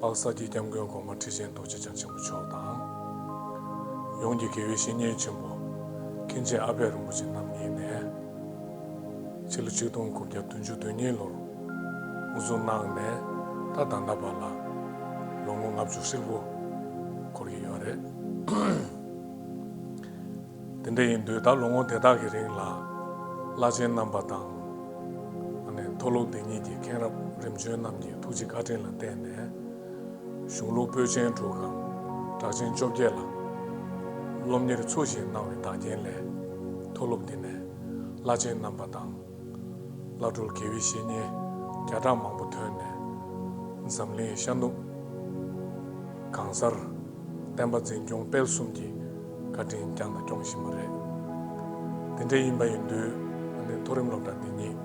དཔལ་ས་སྐྱའི་སྐྱབས་མགོན་གོང་མ་ཁྲི་ཆེན་རྡོ་རྗེ་འཆང་ཆེན་པོ་མཆོག་དང་། ཡོངས་ཀྱི་དགེ་བའི་བཤེས་གཉེན་ཆེན་པོ་མཁན་ཆེན་ཨ་པད་རིན་པོ་ཆེ་རྣམ་གཉིས་ནས། ཕྱི་ལོ་ཆིག་སྟོང་དགུ་བརྒྱ་བདུན་ཅུ་དོན་གཉིས་ལོར་དབུ་འཛུགས་གནང་ནས་ད་ད་ལྟ་བར་ལ་ལོ་ངོ་ལྔ་བཅུ་ཧྲིལ་པོ་འཁོར་གྱི་ཡོད་རེད། དེ་འདྲ་ཡིན་དུས་ད་ལོ་ངོ་དེ་དག་གི་རིང་ལ་བླ་ཆེན་རྣམ་པ་དང་། ཨ་ནི་མཐོ་སློབ་འདི་ཉིད་ཀྱི་མཁན་རབས་རིམ་བྱོན་རྣམས་ཀྱི་ཐུགས་རྗེ་བཀའ་དྲིན་ལ་བརྟེན་ནས། གཞུང་ལུགས་པོད་ཆེན་དྲུག་གམ་གྲགས་ཆེན་བཅོ་བརྒྱད་ལ་སློབ་གཉེར་ཚུལ་བཞིན་གནང་བའི་བདག་རྐྱེན་ལས། མཐོ་སློབ་འདི་ནས་བླ་ཆེན་རྣམ་པ་དང་། བླ་སྤྲུལ་དགེ་བའི་བཤེས་གཉེན་བརྒྱ་ཕྲག་མང་པོ་ཐོན་ནས། འཛམ་གླིང་ཤར་ནུབ་གང་སར་བསྟན་པ་འཛིན་སྐྱོང་སྤེལ་གསུམ་གྱི་བཀའ་དྲིན་བསྐྱངས་དང་སྐྱོང་བཞིན་པ་རེད། དེ་འདྲ་ཡིན་པ་ཡིན་དུས་ཨ་ནི་མཐོ་རིམ་སློབ་གྲྭ་འདི་ཉིད།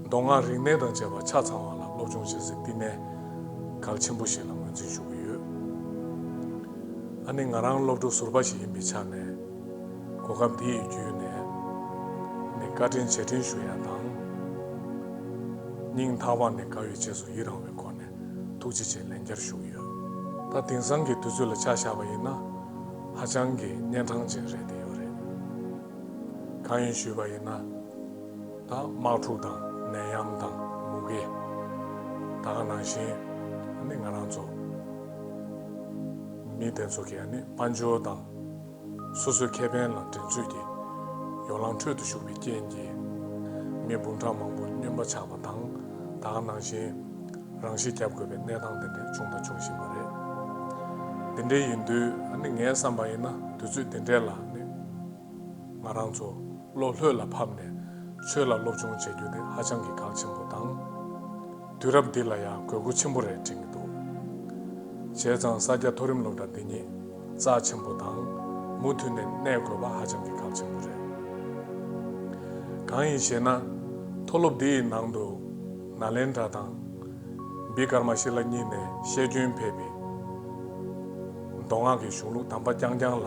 མདོ་སྔགས་རིག་གནས་དང་བཅས་པ་ཆ་ཚང་བ་ལ་སློབ་སྦྱོང་བྱེད་སའི་བསྟི་གནས་གལ་ཆེན་པོ་ཞིག་ལ་ངོས་འཛིན་ཞུ་གི་ཡོད། ཨ་ནི་ང་རང་སློབ་ཕྲུག་ཟུར་པ་ཞིག་ཡིན་པའི་ཆ་ནས་གོ་སྐབས་འདི་ཡི་བརྒྱུད་ནས་ཨ་ནི་བཀའ་དྲིན་རྗེས་དྲན་ཞུ་ཡ་དང་། སྙིང་ཐག་པ་ནས་དགའ་བའི་རྗེས་སུ་ཡི་རང་བའི་སྒོ་ནས་ཐུགས་རྗེ་ཆེ་ལན་བརྒྱར་ཞུ་གི་ཡོད། ད་དེང་སང་གི་དུས་ཚོད་ལ་ཆ་བཞག་པ་ཡིན་ན་ཧ་ཅང་གི་གཉན་འཕྲང་ཅན་རེད་བསྡད་ཡོད་རེད། གང་ཡིན་ཞུས་པ་ཡིན་ན། ད་དམག་འཁྲུག་དང་ནད་ཡམས་དང་མུ་གེ། ད་ག་ནང་བཞིན་ཨ་ནི་ང་རང་ཚོ་མི་དེ་ཚོ་གི་ཨ་ནི་དཔལ་འབྱོར་དང་སོ་སོའི་ཁེ་ཕན་ལ་འགྲན་རྩོད་ཀྱི་ཡོ་ལང་ཁྲོད་དུ་ཞུགས་པའི་རྐྱེན་གྱིས་མི་འབུམ་ཕྲག་མང་པོ་སྨྱོན་པ་ཆགས་པ་དང་། ད་ག་ནང་བཞིན་རང་ཤི་རྒྱག་དགོས་པའི་གནས་སྟངས་དེ་འདྲ་བྱུང་དང་འབྱུང་བཞིན་པ་རེད། དེ་འདྲ་ཡིན་དུས་ཨ་ནི་ངའི་བསམ་པ་ཡིན་ན་དུས་ཚོད་དེ་འདྲ་ལ་ཨ་ནི། ང་རང་ཚོ་བློ་ལྷོད་ལ་ཕབ་ནས་ཆོས་ལ་སློབ་སྦྱོང་བྱེད་རྒྱུ་དེ་ཧ་ཅང་གི་གལ་ཆེན་པོ་དང་། དུས་རབས་འདི་ལ་ཡང་དགོས་མཁོ་ཆེན་པོ་རེད་དྲན་གྱི་འདུག་བྱས་ཙང་ས་སྐྱ་མཐོ་རིམ་སློབ་གྲྭ་འདི་ཉིད་རྩ་ཆེན་པོ་དང་མུ་མཐུད་ནས་གནས་དགོས་པ་ཧ་ཅང་གི་གལ་ཆེན་པོ་རེད། གང་ཡིན་ཞེ་ན། མཐོ་སློབ་འདི་ཡི་ནང་དུ་ནཱ་ལེནྡྲ་དང་ བི་ཀར་མ་ཤི་ལ་གཉིས་ནས་བཤད་རྒྱུན་ཕེབས་པའི་མདོ་སྔགས་ཀྱི་གཞུང་ལུགས་དམ་པ་རྐྱང་རྐྱང་ལ་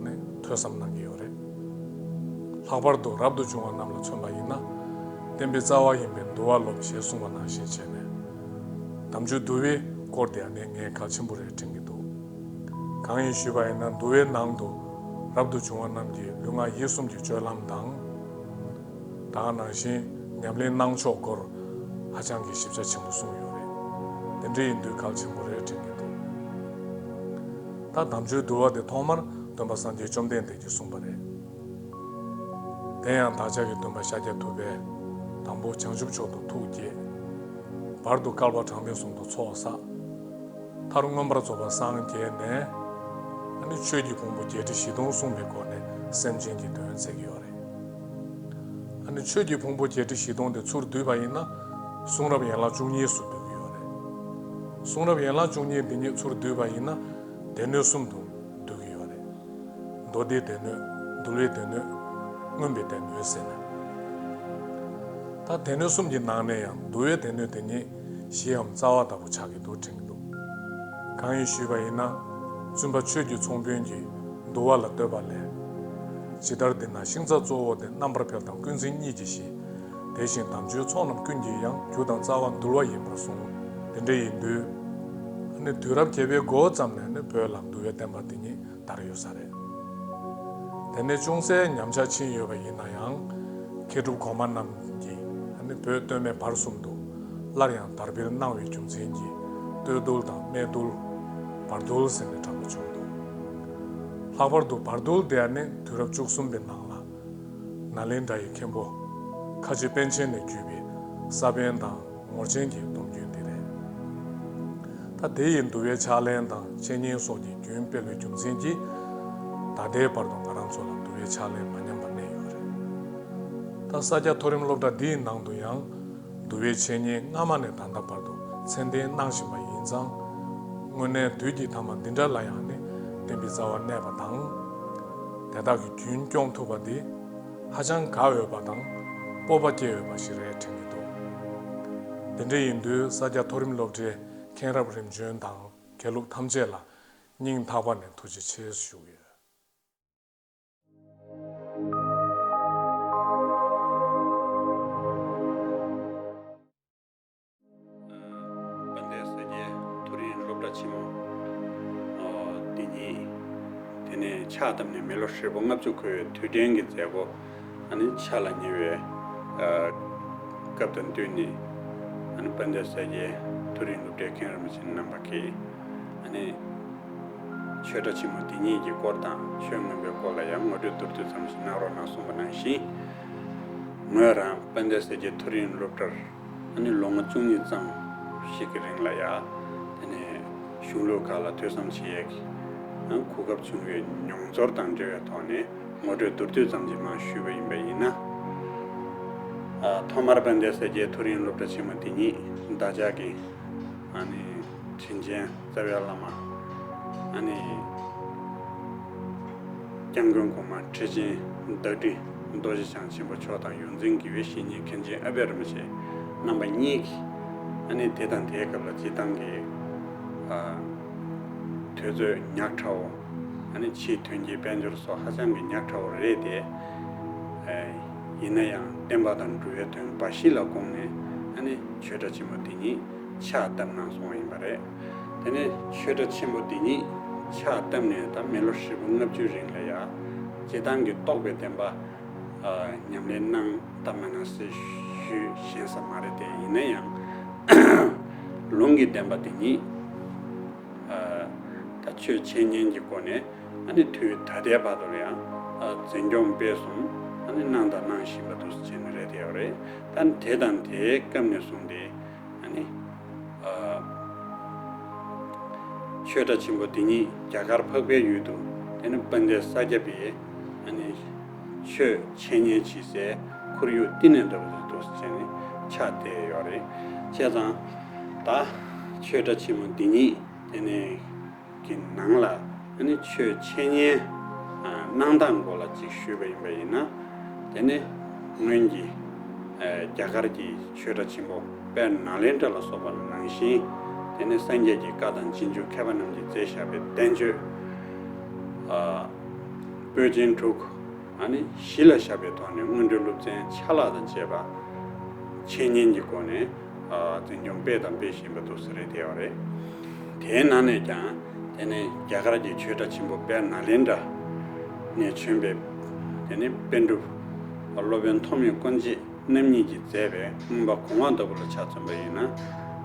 ནི་ཐོས་བསམ་གནང་གི་ཡོད་རེད། ལྷག་པར་དུ་རབ་ཏུ་བྱུང་བ་རྣམས་ལ་མཚོན་པ་ཡིན་ན། བསྟན་པའི་རྩ་བ་ཡིན་པའི་འདུལ་བ་སློབ་ཞེས་གསུངས་པ་ནང་བཞིན་བྱས་ནས། དམ་ཆོས་འདུལ་བའི་སྐོར་དེ་ཡང་ནི་ངས་གལ་ཆེན་པོ་རེད་དྲན་གྱི་འདུག་གང་ཡིན་ཞུས་པ་ཡིན་ན། འདུལ་བའི་ནང་དུ་རབ་ཏུ་བྱུང་བ་རྣམས་ཀྱི་ལུས་ངག་ཡིད་གསུམ་གྱི་སྤྱོད་ལམ་དང་། ད་ག་ནང་བཞིན་ཉམས་ལེན་གནང་ཕྱོགས་སྐོར་ཧ་ཅང་གི་ཞིབ་ཆ་ཆེན་པོ་གསུངས་ཡོད་རེད། དེ་འདྲ་ཡིན་དུས་གལ་ཆེན་པོ་རེད་དྲན་གྱི་འདུག་ད་དམ་ཆོས་འདུལ་བ་དེ་ཐོག་མར་སྟོན་པ་སངས་རྒྱས་བཅོམ་ལྡན་འདས་ཀྱིས་གསུངས་པ་རེད། དེ་ཡང་བདག་ཅག་གི་སྟོན་པ་ཤཱཀྱ་ཐུབ་པས་དང་པོ་བྱང་ཆུབ་མཆོག་ཏུ་ཐུགས་བསྐྱེད། བར་དུ་བསྐལ་པ་གྲངས་མེད་གསུམ་དུ་ཚོགས་བསགས། མཐར་མངོན་པར་རྫོགས་པར་སངས་རྒྱས་ནས། ཨ་ནི་ཆོས་ཀྱི་ཕུང་པོ་བརྒྱད་ཁྲི་བཞི་སྟོང་གསུངས་པའི་སྒོ་ནས་སེམས་ཅན་གྱི་དོན་མཛད་ཀྱི་ཡོད་རེད། ཨ་ནི་ཆོས་ཀྱི་ཕུང་པོ་བརྒྱད་ཁྲི་བཞི་སྟོང་དེ་ཚུར་བསྡུས་པ་ཡིན་ན། གསུང་རབ་ཡན་ལག་བཅུ་གཉིས་སུ་འདུས་ཀྱི་ཡོད་རེད། གསུང་རབ་ཡན་ལག་བཅུ་གཉིས་འདི་ཉིད་ཚུར་བསྡུས་པ་ཡིན་ན། སྡེ་སྣོད་གསུམ་དུ་འདུས་ཀྱི་ཡོད་རེད། མདོ་སྡེའི་སྡེ་སྣོད། འདུལ་བའི་སྡེ་སྣོད། མངོན་པའི་སྡེ་སྣོད་ཟེར་ནས། ད་སྡེ་སྣོད་གསུམ་གྱི་ནང་ནས་ཡང་འདུལ་བའི་སྡེ་སྣོད་དེ་ཉིད་གཞིའམ་རྩ་བ་ལྟ་བུ་ཆགས་ཀྱི་འདུག་དྲན་གྱི་འདུག་གང་ཡིན་ཞུས་པ་ཡིན་ན། བཙུན་པ་ཆོས་ཀྱི་ཚོང་དཔོན་གྱིས་འདུལ་བ་ལ་བསྟོད་པ་ལས། ཇི་ལྟར་འདི་ན་ཤིང་རྩ་གཙོ་བོ་དེ། རྣམ་པར་འཕེལ་དང་ཀུན་མཚན་ཉིད་ཀྱི་གཞི། དེ་བཞིན་དམ་ཆོས་ཚོགས་རྣམས་ཀུན་གྱི་ཡང་། རྒྱུ་དང་རྩ་བ་འདུལ་བ་ཡིན་པར་གསུངས། དེ་འདྲ་ཡིན་དུས། ཨ་ནི་དུས་རབས་བརྒྱད་པའི་འགོ་ཙམ་ནས་ནི་བོད་ལ་འདུལ་བའི་བསྟན་པ་འདི་ཉིད་དར་ཡོད་ས་རེད། དེ་ནས་ཅུང་ཟད་ཉམས་ཆག་ཕྱིན་ཡོད་པ་ཡིན་ན་ཡང་། མཁས་གྲུབ་གོང་མ་རྣམས་ཀྱིས་ཨ་ནི་བོད་སྟོད་སྨད་བར་གསུམ་དུ་སླར་ཡང་དར་འཕེལ་གནང་བའི་རྒྱུ་མཚན་གྱིས། སྟོད་འདུལ་དང་སྨད་འདུལ། བར་འདུལ་ཟེར་ནས་གྲགས་པ་བྱུང་འདུག་ལྷག་པར་དུ་བར་འདུལ་དེ་ནི་དུས་རབས་བཅུ་གསུམ་པའི་ནང་ལ། ནཱ་ལེནྡྲ་ཡི་མཁན་པོ་ཁ་ཆེ་པཎ་ཆེན་ནས་བརྒྱུད་པའི་ས་པཎ་དང་ངོར་ཆེན་གྱི་སྡོམ་རྒྱུན་དེ་རེད། ད་དེ་ཡི་འདུལ་བའི་ཕྱག་ལེན་དང་འཆད་ཉན་སོགས་ཀྱི་རྒྱུན་སྤེལ་བའི་རྒྱུ་མཚན་གྱིས། ད་ལྟའི་བར་དུ་ང་རང་ཚོ་ལ་འདུལ་བའི་ཕྱག་ལེན་མ་ཉམས་པ་གནས་ཡོད་རེད། ད་ས་སྐྱ་མཐོ་རིམ་སློབ་གྲྭ་འདིའི་ནང་དུ་ཡང་། འདུལ་བའི་འཆད་ཉན་སྔ་མ་ནས་ད་ལྟ་བར་དུ་ཚད་ལྡན་གནང་བཞིན་པ་ཡིན་ཙང་། དངོས་གནས་དུས་ཀྱི་ཐ་མ་འདི་འདྲ་ལ་ཡང་ནི་བསྟན་པའི་རྩ་བ་གནས་པ་དང་། དེ་དག་གི་རྒྱུན་སྐྱོང་ཐུབ་པ་འདི་ཧ་ཅང་དགའ་འོས་པ་དང་སྤོབས་པ་སྐྱེ་འོས་པ་ཞིག་རེད་དྲན་གྱི་འདུག་དེ་འདྲ་ཡིན་དུས་ས་སྐྱ་མཐོ་རིམ་སློབ་གྲྭའི་མཁན་རབས་རིམ་བྱོན་དང་དགེ་ལུགས་ཐམས་ཅད་ལ་སྙིང་ཐག་པ་ནས་ཐུགས་རྗེ་ཆེ་ཞུ་གི་ཡོད། དཔལ་ལྡན་ས་སྐྱའི་མཐོ་རིམ་སློབ་གྲྭ་ཆེན་མོ་འདི་ཉིད། དེ་ནས་ཕྱག་བཏབ་ནས་མི་ལོ་ཧྲིལ་པོ་ལྔ་བཅུ་འཁོར་བའི་དུས་དྲན་གྱི་མཛད་སྒོ་ཨ་ནི་འཆར་ལ་ཉེ་བའི་སྐབས་དང་བསྟུན་ནས། ཨ་ནི་དཔལ་ལྡན་ས་སྐྱའི་མཐོ་རིམ་སློབ་གྲྭའི་མཁན་རིན་པོ་ཆེ་རྣམ་པ་གིས། ཨ་ནི་ཆོས་གྲྭ་ཆེན་མོ་འདི་ཉིད་ཀྱི་སྐོར་དང་ཆོས་མངོན་པའི་སྐོར་ལ་ཡང་ངོ་སྤྲོད་མདོར་བསྡུས་ཙམ་ཞིག་གནང་རོགས་གནང་གསུངས་པ་ནང་བཞིན། ངོས་རང་དཔལ་ལྡན་ས་སྐྱའི་མཐོ་རིམ་སློབ་གྲྭར་ཨ་ནི་ལོ་ངོ་བཅུ་གཉིས་ཙམ་ཞིག་གི་རིང་ལ་ཡང་། དེ་ནས་གཞུང་ལུགས་ཁག་ལ་ཐོས་བསམ་བྱེད་ཡས་ཀྱི་ཨ་གོ་སྐབས་བྱུང་བའི་མྱོང་ཚོར་དང་འབྲེལ་བའི་ཐོག་ནས་ངོ་སྤྲོད་མདོར་བསྡུས་ཙམ་ཞིག་མར་ཞུས་པ་ཡིན་པ་ཡིན་ན། ཨ་ཐོག་མར་དཔལ་ལྡན་ས་སྐྱའི་མཐོ་རིམ་སློབ་གྲྭ་ཆེན་མོ་འདི་ཉིད་བདག་ཅག་གི་ཨ་ནི་དྲིན་ཅན་རྩ་བའི་བླ་མ། ཨ་ནི་སྐྱབས་མགོན་གོང་མ་ཁྲི་ཆེན་བདག་ཁྲི་རྡོ་རྗེ་འཆང་ཆེན་པོ་མཆོག་དང་ཡོངས་འཛིན་དགེ་བའི་བཤེས་གཉེན་མཁན་ཆེན་ཨ་པད་རིན་པོ་ཆེ་རྣམ་པ་གཉིས་ཀྱིས། ཨ་ནི་དེ་དང་དེའི་སྐབས་ལ་སྤྱིར་བཏང་གི་ཨ་དུས་ཚོད་ཉག་ཕྲ་བོ། ཨ་ནི་ཕྱིའི་དོན་གྱི་དཔལ་འབྱོར་སོགས་ཧ་ཅང་གི་ཉག་ཕྲ་བོ་རེད་དེ། ཨ་ཡིན་ན་ཡང་བསྟན་པ་དང་འགྲོ་བའི་དོན་འབའ་ཞིག་ལ་དགོངས་ནས། ཨ་ནི་ཆོས་གྲྭ་ཆེན་མོ་འདི་ཉིད་ཕྱག་བཏབ་གནང་སོང་བ་ཡིན་པ་རེད། དེ་ནས་ཆོས་གྲྭ་ཆེན་མོ་འདི་ཉིད་ཕྱག་བཏབ་ནས་ད་མི་ལོ་ཧྲིལ་པོ་ལྔ་བཅུའི་རིང་ལ་ཡང་སྤྱིར་བཏང་གི་རྟོགས་པའི་བསྟན་པ་ཨ་ཉམས་ལེན་གནང་སྟབས་མ་གནང་ཟེར་ཞུ་ཞེན་ས་མ་རེད་དེ། ཡིན་ན་ཡང་ལུང་གི་བསྟན་པ་འདི་ཉིད་ཨ་ད་ཆོས་འཆད་ཉན་གྱི་སྒོ་ནས། ཨ་ནི་དུས་ད་ལྟའི་བར་དུ་ལ་ཡང་ཨ་འཛིན་སྐྱོང་སྤེལ་གསུམ་ཨ་ནི་གནང་དང་གནང་བཞིན་པ་འདུག་ཟེར་ནས་རེད་དེ་ཡོད་རེད། ད་དེ་དང་དེའི་སྐབས་ནས་བཟུང་སྟེ་ཨ་ནི་ཨ་ཆོས་གྲྭ་ཆེན་པོ་འདི་ཉིད་རྒྱ་གར་འཕགས་པའི་ཡུལ་དུ། དེ་ནི་དཔལ་ལྡན་ས་སྐྱ་པའི་ཨ་ནི་ཆོས་འཆད་ཉན་བྱེད་སའི་ཁོར་ཡུག་བསྟི་གནས་འདྲ་བོ་ཞིག་འདུག་ཟེར་ནས་ཆགས་བསྡད་ཡོད་རེད། བྱས་ཙང་ད་ཆོས་གྲྭ་ཆེན་མོ་འདི་ཉིད་དེ་ནས་ཀྱི་ནང་ལ་ཨ་ནི་ཆོས་འཆད་ཉན་ཨ་གནང་སྟངས་སྐོར་ལ་ཅིག་ཞུས་པ་ཡིན་པ་ཡིན་ན། དེ་ནི་སྔོན་གྱི་ཨ་རྒྱ་གར་གྱི་ཆོས་གྲྭ་ཆེན་པོ་ དཔལ་ནཱ་ལེནྡྲ་ལ་སོགས་པ་ནང་བཞིན། དེ་ནས་སངས་རྒྱས་ཀྱི་བཀའ་དང་རྗེས་འཇུག་མཁས་པ་རྣམས་ཀྱིས་མཛད་བཞག་པའི་བསྟན་བཅོས། ཨ། པོད་ཆེན་དྲུག་ཨ་ནི་གཞི་ལ་བཞག་པའི་ཐོག་ནས་སྔོན་འགྲོའི་སློབ་ཚན་ཆ་ལག་དང་བཅས་པ་འཆད་ཉན་གྱི་སྒོ་ནས། ཨ། འཛིན་སྐྱོང་སྤེལ་དང་སྤེལ་བཞིན་པ་འདུག་ཟེར་རེད་བསྡད་པ་རེད། དེའི་ནང་ནས་ཀྱང་དེ་ནས་རྒྱ་གར་གྱི་ཆོས་གྲྭ་ཆེན་པོ་དཔལ་ནཱ་ལེནྡྲ་ནས་བྱོན་པའི་དེ་ནས་པཎ་གྲུབ་སློབ་དཔོན་ཐོགས་མེད་དཀོན་མཆོག་རྣམ་གཉིས་ཀྱིས་མཛད་པའི་མངོན་པ་གོང་འོག་ལྟ་བུ་ལ་ཆ་མཚོན་པ་ཡིན་ན།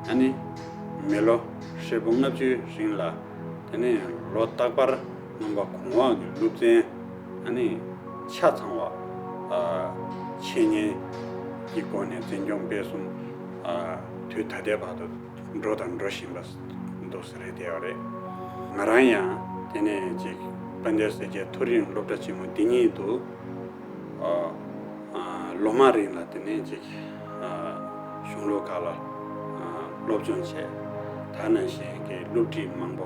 ཨ་ནི་མི་ལོ་ཧྲིལ་པོ་ལྔ་བཅུའི་རིང་ལ། དེ་ནས་ལོ་རྟག་པར་མངོན་པ་གོང་འོག་གི་སློབ་ཚན་ཨ་ནི་ཆ་ཚང་བ། ཨ། འཆད་ཉན་གྱི་སྒོ་ནས་འཛིན་སྐྱོང་སྤེལ་གསུམ། ཨ། དུས་ད་ལྟའི་བར་དུ་འགྲོ་དང་འགྲོ་བཞིན་པ་འདུག་ཟེར་རེད་བསྡད་པ་རེད། ང་རང་ཡང་དེ་ནས་ཅིག་དཔལ་ལྡན་སེར་སྐྱའི་མཐོ་རིམ་སློབ་གྲྭ་ཆེན་མོ་འདི་ཉིད་དུ། ཨ། ཨ། ལོ་མང་རིང་ལ་དེ་ནས་ཅིག་ཨ། གཞུང་ལུགས་ཁག་ལ། ཨ། སློབ་སྦྱོང་བྱས། ད་ནང་བཞིན་གྱི་སློབ་ཁྲིད་མང་པོ་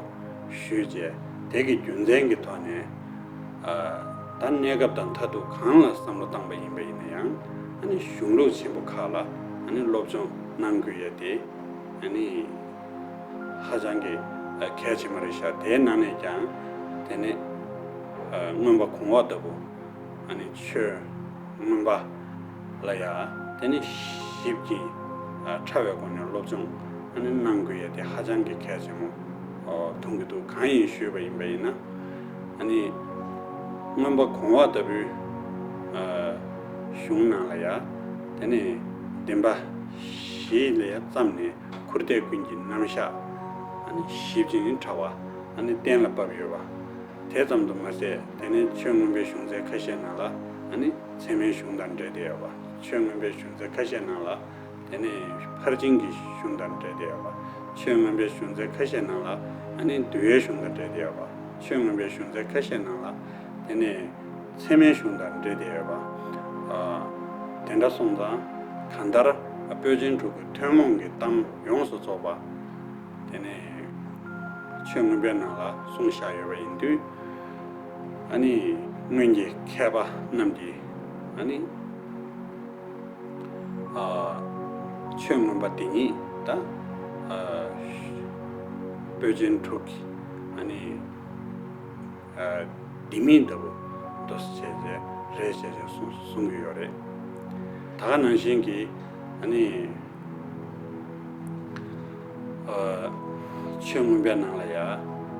ཞུས་བྱས། དེ་གི་རྒྱུ་མཚན་གྱི་ཐོག་ནས། ཨ། ད་གནས་སྐབས་དང་མཐར་ཐུག་གང་ལ་བསམ་བློ་བཏང་པ་ཡིན་པ་ཡིན་ན་ཡང་། ཨ་ནི་གཞུང་ལུགས་ཆེན་པོ་ཁག་ལ་ཨ་ནི་སློབ་སྦྱོང་གནང་དགོས་ཡ་དེ་ཨ་ནི་ཧ་ཅང་གི་ཨ་གལ་ཆེན་པོ་རེད་ཤག་དེའི་ནང་ནས་ཀྱང་དེ་ནས་ཨ་མངོན་པ་གོང་འོག་ལྟ་བུ། ཨ་ནི་ཆོས་མངོན་པ་ལ་ཡ་དེ་ནི་ཞིབ་ཀྱིས་ཨ་ཕྲ་བའི་སྒོ་ནས་སློབ་སྦྱོང་ཨ་ནི་གནང་དགོས་ཡ་དེ་ཧ་ཅང་གི་གལ་ཆེན་པོ་མཐོང་གི་འདུག་གང་ཡིན་ཞུས་པ་ཡིན་པ་ཡིན་ན། ཨ་ནི་མངོན་པ་གོང་འོག་ལྟ་བུའི་ཨ་གཞུང་ནང་ལ་ཡ་དེ་ནི་བདེན་པ་བཞི་ལ་ཡ་བརྩམས་ནས། ཁུར་འདེབས་ཀུན་གྱི་རྣམ་གཞག་ཨ་ནི་ཞིབ་ཅིང་ཕྲ་བ་ཨ་ནི་གཏན་ལ་ཕབ་ཡོད་པ། དེ་ཙམ་དུ་མ་ཟད། དེ་ནས་ཆོས་མངོན་པའི་གཞུང་ཚན་ཁ་ཤས་ནང་ལ་ཨ་ནི་ཚད་མའི་གཞུང་དང་འབྲེལ་ཏེ་ཡོད་པ། ཆོས་མངོན་པའི་གཞུང་ཚན་ཁ་ཤས་ནང་ལ་དེ་ནས་ཕར་ཕྱིན་གྱི་གཞུང་དང་འབྲེལ་ཏེ་ཡོད་པ། ཆོས་མངོན་པའི་གཞུང་ཚན་ཁ་ཤས་ནང་ལ་ཨ་ནི་འདུལ་བའི་གཞུང་དང་འབྲེལ་ཏེ་ཡོད་པ། ཆོས་མངོན་པའི་གཞུང་ཚན་ཁ་ཤས་ནང་ལ་དེ་ནས་ཚད་མའི་གཞུང་དང་འབྲེལ་ཏེ་ཡོད་པ། ཨ། དེ་འདྲ་སོང་ཙང་གང་ལྟར་པོད་ཆེན་དྲུག་གི་ཐུན་མོང་གི་གཏམ་ཡོངས་སུ་རྫོགས་པ། དེ་ནས་ཆོས་མངོན་པའི་ནང་ལ་གསུངས་བཞག་ཡོད་པ་ཡིན་དུས། ཨ་ནི་སྔོན་གྱི་མཁས་པ་རྣམས་ཀྱིས་ཨ་ནི་ཨ་ཆོས་མངོན་པ་འདི་ཉིད་ད་ཨ་པོད་ཆེན་དྲུག་གི་ཨ་ནི་ཨ་ལྡེ་མིག་ལྟ་བུ་འདུག་ཟེར་བྱས་རེད་ཟེར་བྱས་གསུངས་གསུང་གི་ཡོད་རེད། ད་ག་ནང་བཞིན་གྱི་ཨ་ནི། ཨ། ཆོས་མངོན་པའི་ནང་ལ་ཡ་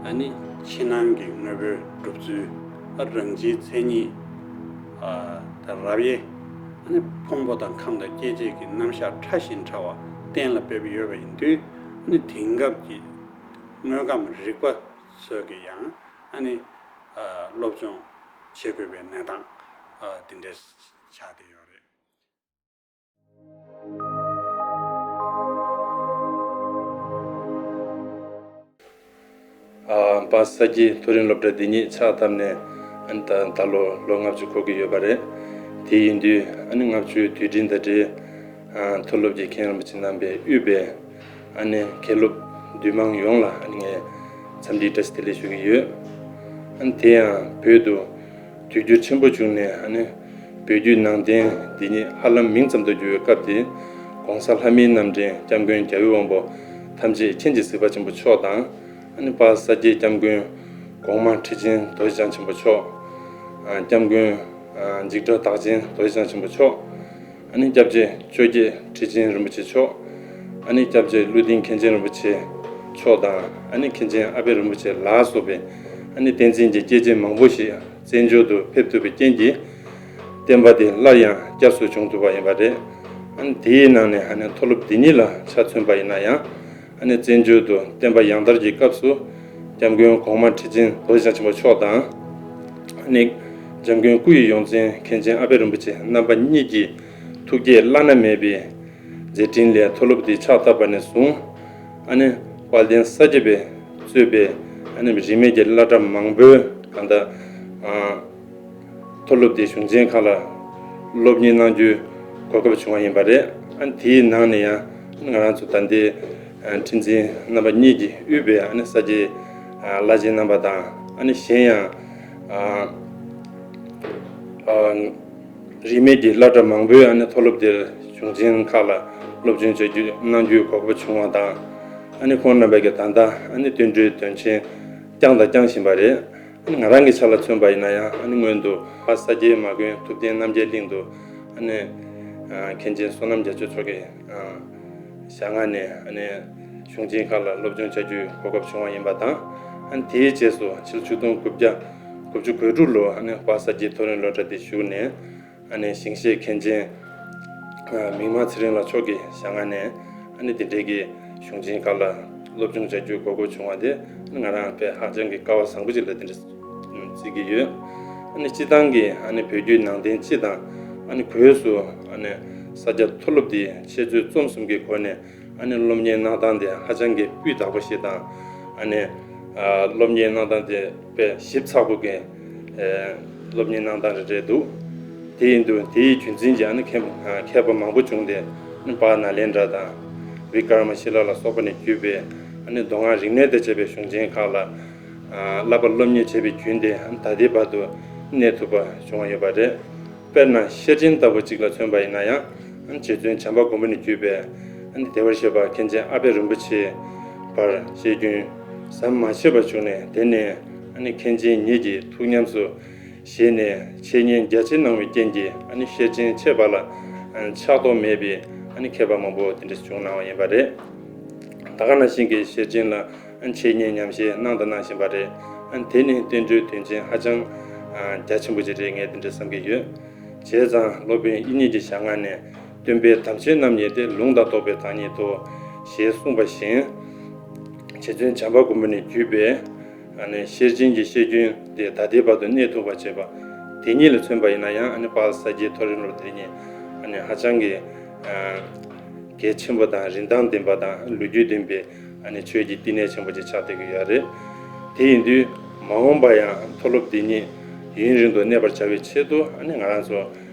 ཨ་ནི་ཕྱི་ནང་གི་དངོས་པོའི་གྲུབ་ཚུལ། ཨ། རང་སྤྱིའི་མཚན་ཉིད། ཨ། ད་རབ་དབྱེ། ཨ་ནི་ཕུང་པོ་དང་ཁམས་དང་སྐྱེ་མཆེད་ཀྱི་རྣམ་གཞག་ཕྲ་ཞིང་ཕྲ་བ་གཏན་ལ་ཕབ་ཡོད་པ་ཡིན་དུས། ཨ་ནི་དེང་སྐབས་ཀྱི་དངོས་ཁམས་རིག་པ་ཚོས་ཀྱིས་ཡང་ཨ་ནི། ཨ། སློབ་སྦྱོང་བྱེད་དགོས་པའི་གནས་སྟངས། ཨ། འདི་འདྲ་ཆགས་བསྡད་ཡོད་རེད། ཨ། པ་ས་དགེ་མཐོ་རིམ་སློབ་གྲྭ་འདི་ཉིད་ཕྱག་བཏབ་ནས་ཨ་ནི་ད་ད་ལོ་ལོ་ལྔ་བཅུ་འཁོར་གྱི་ཡོད་པ་རེད། དེ་ཡིན་དུས་ཨ་ནི་ལྔ་བཅུའི་དུས་དྲན་ཟླ་སྒྲིལ། ཨ། མཐོ་སློབ་ཀྱི་མཁན་རིན་པོ་ཆེ་རྣམ་པས་དབུས་པའི་ཨ་ནི་མཁན་སློབ་འདུས་མང་ཡོངས་ལ་ཨ་ནི་ངས་འཚམས་འདྲིའི་བཀྲ་ཤིས་བདེ་ལེགས་ཞུ་གི་ཡོད། ཨ་ནི་དེ་ཡང་བོད་དུ། དུས་འགྱུར་ཆེན་པོ་བྱུང་ནས་ཨ་ནི་བོད་བརྒྱུད་ནང་བསྟན་འདི་ཉིད་ཧ་ལམ་མིང་ཙམ་དུ་གྱུར་བའི་སྐབས་དེ། ༸གོང་ས་ལྷ་མིའི་རྣམ་འདྲེན་༸སྐྱབས་མགོན་རྒྱལ་བའི་དབང་པོ་ཐམས་ཅད་མཁྱེན་ཅིང་གཟིགས་པ་ཆེན་པོ་མཆོག་དང་། ཨ་ནི་པ་ས་དགེ་༸སྐྱབས་མགོན་གོང་མ་ཁྲི་ཆེན་རྡོ་རྗེ་འཆང་ཆེན་པོ་མཆོག་ཨ། ༸སྐྱབས་མགོན་ཨ། འཇིགས་བྲལ་བདག་ཆེན་རྡོ་རྗེ་འཆང་ཆེན་པོ་མཆོག་ཨ་ནི་སྐྱབས་རྗེ་ཆོས་རྒྱལ་ཁྲི་ཆེན་རིན་པོ་ཆེ་མཆོག་ཨ་ནི་སྐྱབས་རྗེ་ཀླུ་ལྡིང་མཁན་ཆེན་རིན་པོ་ཆེ་མཆོག་དང་། ཨ་ནི་མཁན་ཆེན་ཨ་པད་རིན་པོ་ཆེ་ལ་སོགས་པའི་ཨ་ནི་བསྟན་འཛིན་གྱི་སྐྱེས་ཆེན་མང་པོ་ཞིག་བཙན་བྱོལ་དུ་ཕེབས་ཐུབ་པའི་རྐྱེན་གྱིས། བསྟན་པ་དེ་སླར་ཡང་བསྐྱར་གསོ་བྱུང་ཐུབ་པ་ཡིན་པ་རེད། ཨ་ནི་དེའི་ནང་ནས་ཨ་ནི་མཐོ་སློབ་འདི་ཉིད་ལ་ཆ་མཚོན་པ་ཡིན་ན་ཡང་། ཨ་ནི་བཙན་བྱོལ་དུ་བསྟན་པ་ཡང་དར་གྱི་སྐབས་སུ། ༸སྐྱབས་མགོན་གོང་མ་ཁྲི་ཆེན་རྡོ་རྗེ་འཆང་ཆེན་པོ་མཆོག་དང་། ཨ་ནི་འཇམ་མགོན་སྐུ་ཡི་ཡོངས་འཛིན་མཁན་ཆེན་ཨ་པད་རིན་པོ་ཆེ་རྣམ་པ་གཉིས་ཀྱི་ཐུགས་བསྐྱེད་བླ་ན་མེད་པའི་མཛད་འཕྲིན་ལས་མཐོ་སློབ་འདི་ཕྱག་བཏབ་པ་ནས་བཟུང་། ཨ་ནི་དཔལ་ལྡན་ས་སྐྱ་པས་གཙོས་པའི་ཨ་ནི་རིས་མེད་ཀྱི་བླ་གྲྭ་མང་པོའི་གང་ལྟར། ཨ། མཐོ་སློབ་དེ་གཞུང་ཆེན་ཁག་ལ་སློབ་གཉེར་གནང་རྒྱུའི་གོ་སྐབས་བྱུང་བ་ཡིན་པ་རེད། ཨ་ནི་དེའི་ནང་ནས་ཡང་ང་རང་ཚོ་ད་ལྟའི་ཨ་ཁྲི་འཛིན་རྣམ་པ་གཉིས་ཀྱིས་དབུས་པའི་ཨ་ནི་ས་སྐྱའི་ཨ་བླ་ཆེན་རྣམ་པ་དང་། ཨ་ནི་གཞན་ཡང་ཨ་ཨ་རིས་མེད་ཀྱི་བླ་གྲྭ་མང་པོའི་ཨ་ནི་མཐོ་སློབ་དེར་གཞུང་ཆེན་ཁག་ལ་ སློབ་སྦྱོང་བྱ་རྒྱུ་གནང་རྒྱུའི་གོ་སྐབས་བྱུང་བ་དང་། ཨ་ནི་ཁོང་རྣམ་པས་ཀྱི་ད་ལྟ་ཨ་ནི་བསྟུན་གྲོས་དོན་ཆེན་བསྐྱངས་དང་བསྐྱང་བཞིན་པ་རེད། ཨ་ནི་ང་རང་གི་ཆ་ལ་མཚོན་པ་ཡིན་ན་ཡང་ཨ་ནི་སྔོན་དུ་ཕ་ས་སྐྱའི་མ་དགོན་ཐུབ་བསྟན་རྣམ་རྒྱལ་གླིང་དུ་ཨ་ནི་མཁན་ཆེན་བསོད་ནམས་རྒྱ་མཚོ་མཆོག་གི་ཞལ་སྔ་ནས་ཨ་ནི་གཞུང་ཆེན་ཁག་ལ་སློབ་སྦྱོང་བྱ་རྒྱུའི་གོ་སྐབས་བྱུང་བ་ཡིན་པ་དང་། ཨ་ནི་དེའི་རྗེས་སུ་ཕྱི་ལོ་ཆིག་སྟོང་དགུ་བརྒྱ་དགུ་བཅུ་གོ་དྲུག་ལོ་ཨ་ནི་ཕ་ས་སྐྱའི་མཐོ་རིམ་སློབ་གྲྭ་དེ་ཞུགས་ནས། ཨ་ནི་ཞིང་གཤེགས་མཁན་ཆེན་མིག་དམར་ཚེ་རིང་ལགས་མཆོག་གི་ཞལ་སྔ་ནས་ཨ་ནི་དེ་འབྲེལ་གྱི་གཞུང་ཆེན་ཁག་ལ་སློབ་སྦྱོང་བྱ་རྒྱུའི་གོ་སྐབས་བྱུང་བ་དེ་ང་རང་དཔེ་ཧ་ཅང་གི་སྐལ་བ་བཟང་པོ་ཅིག་ལ་དེ་འདྲ་བརྩི་གི་ཡོད། ཨ་ནི་སྤྱི་བཏང་གི་ཨ་ནི་བོད་བརྒྱུད་ནང་བསྟན་སྤྱི་དང་ཨ་ནི་བོད་སུ་ཨ་ནི་ས་སྐྱ་མཐོ་སློབ་དེ་འཆད་རྩོད་རྩོམ་གསུམ་གྱི་སྒོ་ནས་ཨ་ནི་སློབ་གཉེར་གནང་སྟངས་དེ་ཧ་ཅང་གི་སྤུས་དག་པོ་ཞིག་དང་། ཨ་ནི་སློབ་གཉེར་གནང་སྟངས་དེ་དཔེ་ཞིབ་ཚགས་པོ་གི་སློབ་གཉེར་གནང་སྟངས་རེ་རེད་འདུག་དེ་ཡིན་དུས་དེའི་རྒྱུན་འཛིན་གྱི་ཨ་ནི་མཁས་མཁས་པ་མང་པོ་བྱུང་སྟེ། ཨ་ནི་པཱ་ནཱ་ལེནྡྲ་དང་བི་ཀར་མ་ཤི་ལ་ལ་སོགས་པ་ནས་བརྒྱུད་པའི་ཨ་ནི་མདོ་སྔགས་རིག་གནས་དང་བཅས་པའི་གཞུང་ཆེན་ཁག་ལ་བསླབ་པ་སློབ་གཉེར་བྱས་པའི་རྒྱུན་དེ་ཨ་ནི་ད་ལྟའི་བར་དུ་གནས་ཐུབ་པ་བྱུང་བ་ཡོད་པ་རེད། དཔེར་ན་ཤེར་ཕྱིན་ལྟ་བུ་གཅིག་ལ་མཚོན་པ་ཡིན་ན་ཡང་། རྗེ་བཙུན་བྱམས་པ་མགོན་པོ་ནས་བརྒྱུད་པའི་བདེ་བར་གཤེགས་པ་མཁན་ཆེན་ཨ་པད་རིན་པོ་ཆེའི་བར་བཤད་རྒྱུན་ཟམ་མ་ཆད་པར་བྱུང་ནས། དེ་ནས་མཁན་ཆེན་ཉིད་ཀྱིས་ཐུགས་ཉམས་སུ་བཞེས་ནས་འཆད་ཉན་རྒྱ་ཆེར་གནང་བའི་རྐྱེན་གྱིས་ཤེར་ཕྱིན་འཆད་པ་ལ་ཆགས་ཐོགས་མེད་པའི་མཁས་པ་མང་པོ་དེ་འདྲ་བྱུང་གནང་བ་ཡིན་པ་རེད། ད་ག་ནང་བཞིན་གྱི་ཤེར་ཕྱིན་ལ་འཆད་ཉན་ཉམས་བཞེས་གནང་དང་གནང་བཞིན་པ་རེད། དེ་ནི་བསྟན་འགྲོའི་དོན་ཆེན་ཧ་ཅང་རྒྱ་ཆེན་པོ་ཅིག་རེད། ངས་དེ་འདྲ་བསམ་གྱི་ཡོད། བྱས་ཙང་སློབ་དཔོན་དབྱིག་གཉེན་གྱི་ཞལ་སྔ་ནས། སྟོན་པའི་དམ་ཆོས་རྣམ་གཉིས་ཏེ། ལུང་དང་རྟོགས་པའི་བདག་ཉིད་དོ། ཞེས་གསུངས་པ་བཞིན། རྗེ་བཙུན་བྱམས་པ་མགོན་པོ་ནས་བརྒྱུད་པའི་ཤེར་ཕྱིན་གྱི་བཤད་རྒྱུན་དེ་ད་ལྟའི་བར་དུ་གནས་ཐུབ་པ་བྱས་པ་དེ་ཉིད་ལ་མཚོན་པ་ཡིན་ན་ཡང་། པཱ་ལགས་ས་སྐྱའི་མཐོ་རིམ་སློབ་དེ་ཉིད་ཧ་ཅང་གི་གལ་ཆེན་པོ་དང་། རིན་ཐང་ལྡན་པ་དང་། ལོ་རྒྱུས་ལྡན་པའི་ཆོས་ཀྱི་བསྟི་གནས་ཆེན་པོ་ཅིག་ཆགས་བསྡད་ཀྱི་ཡོད་རེད། དེ་ཡིན་དུས་མ་འོངས་པ་ཡང་མཐོ་སློབ་འདི་ཉིད་ཡུན་རིང་དུ་གནས་པར་བྱ་བའི་ཆེད་དུ། ང་རང་ཚོ་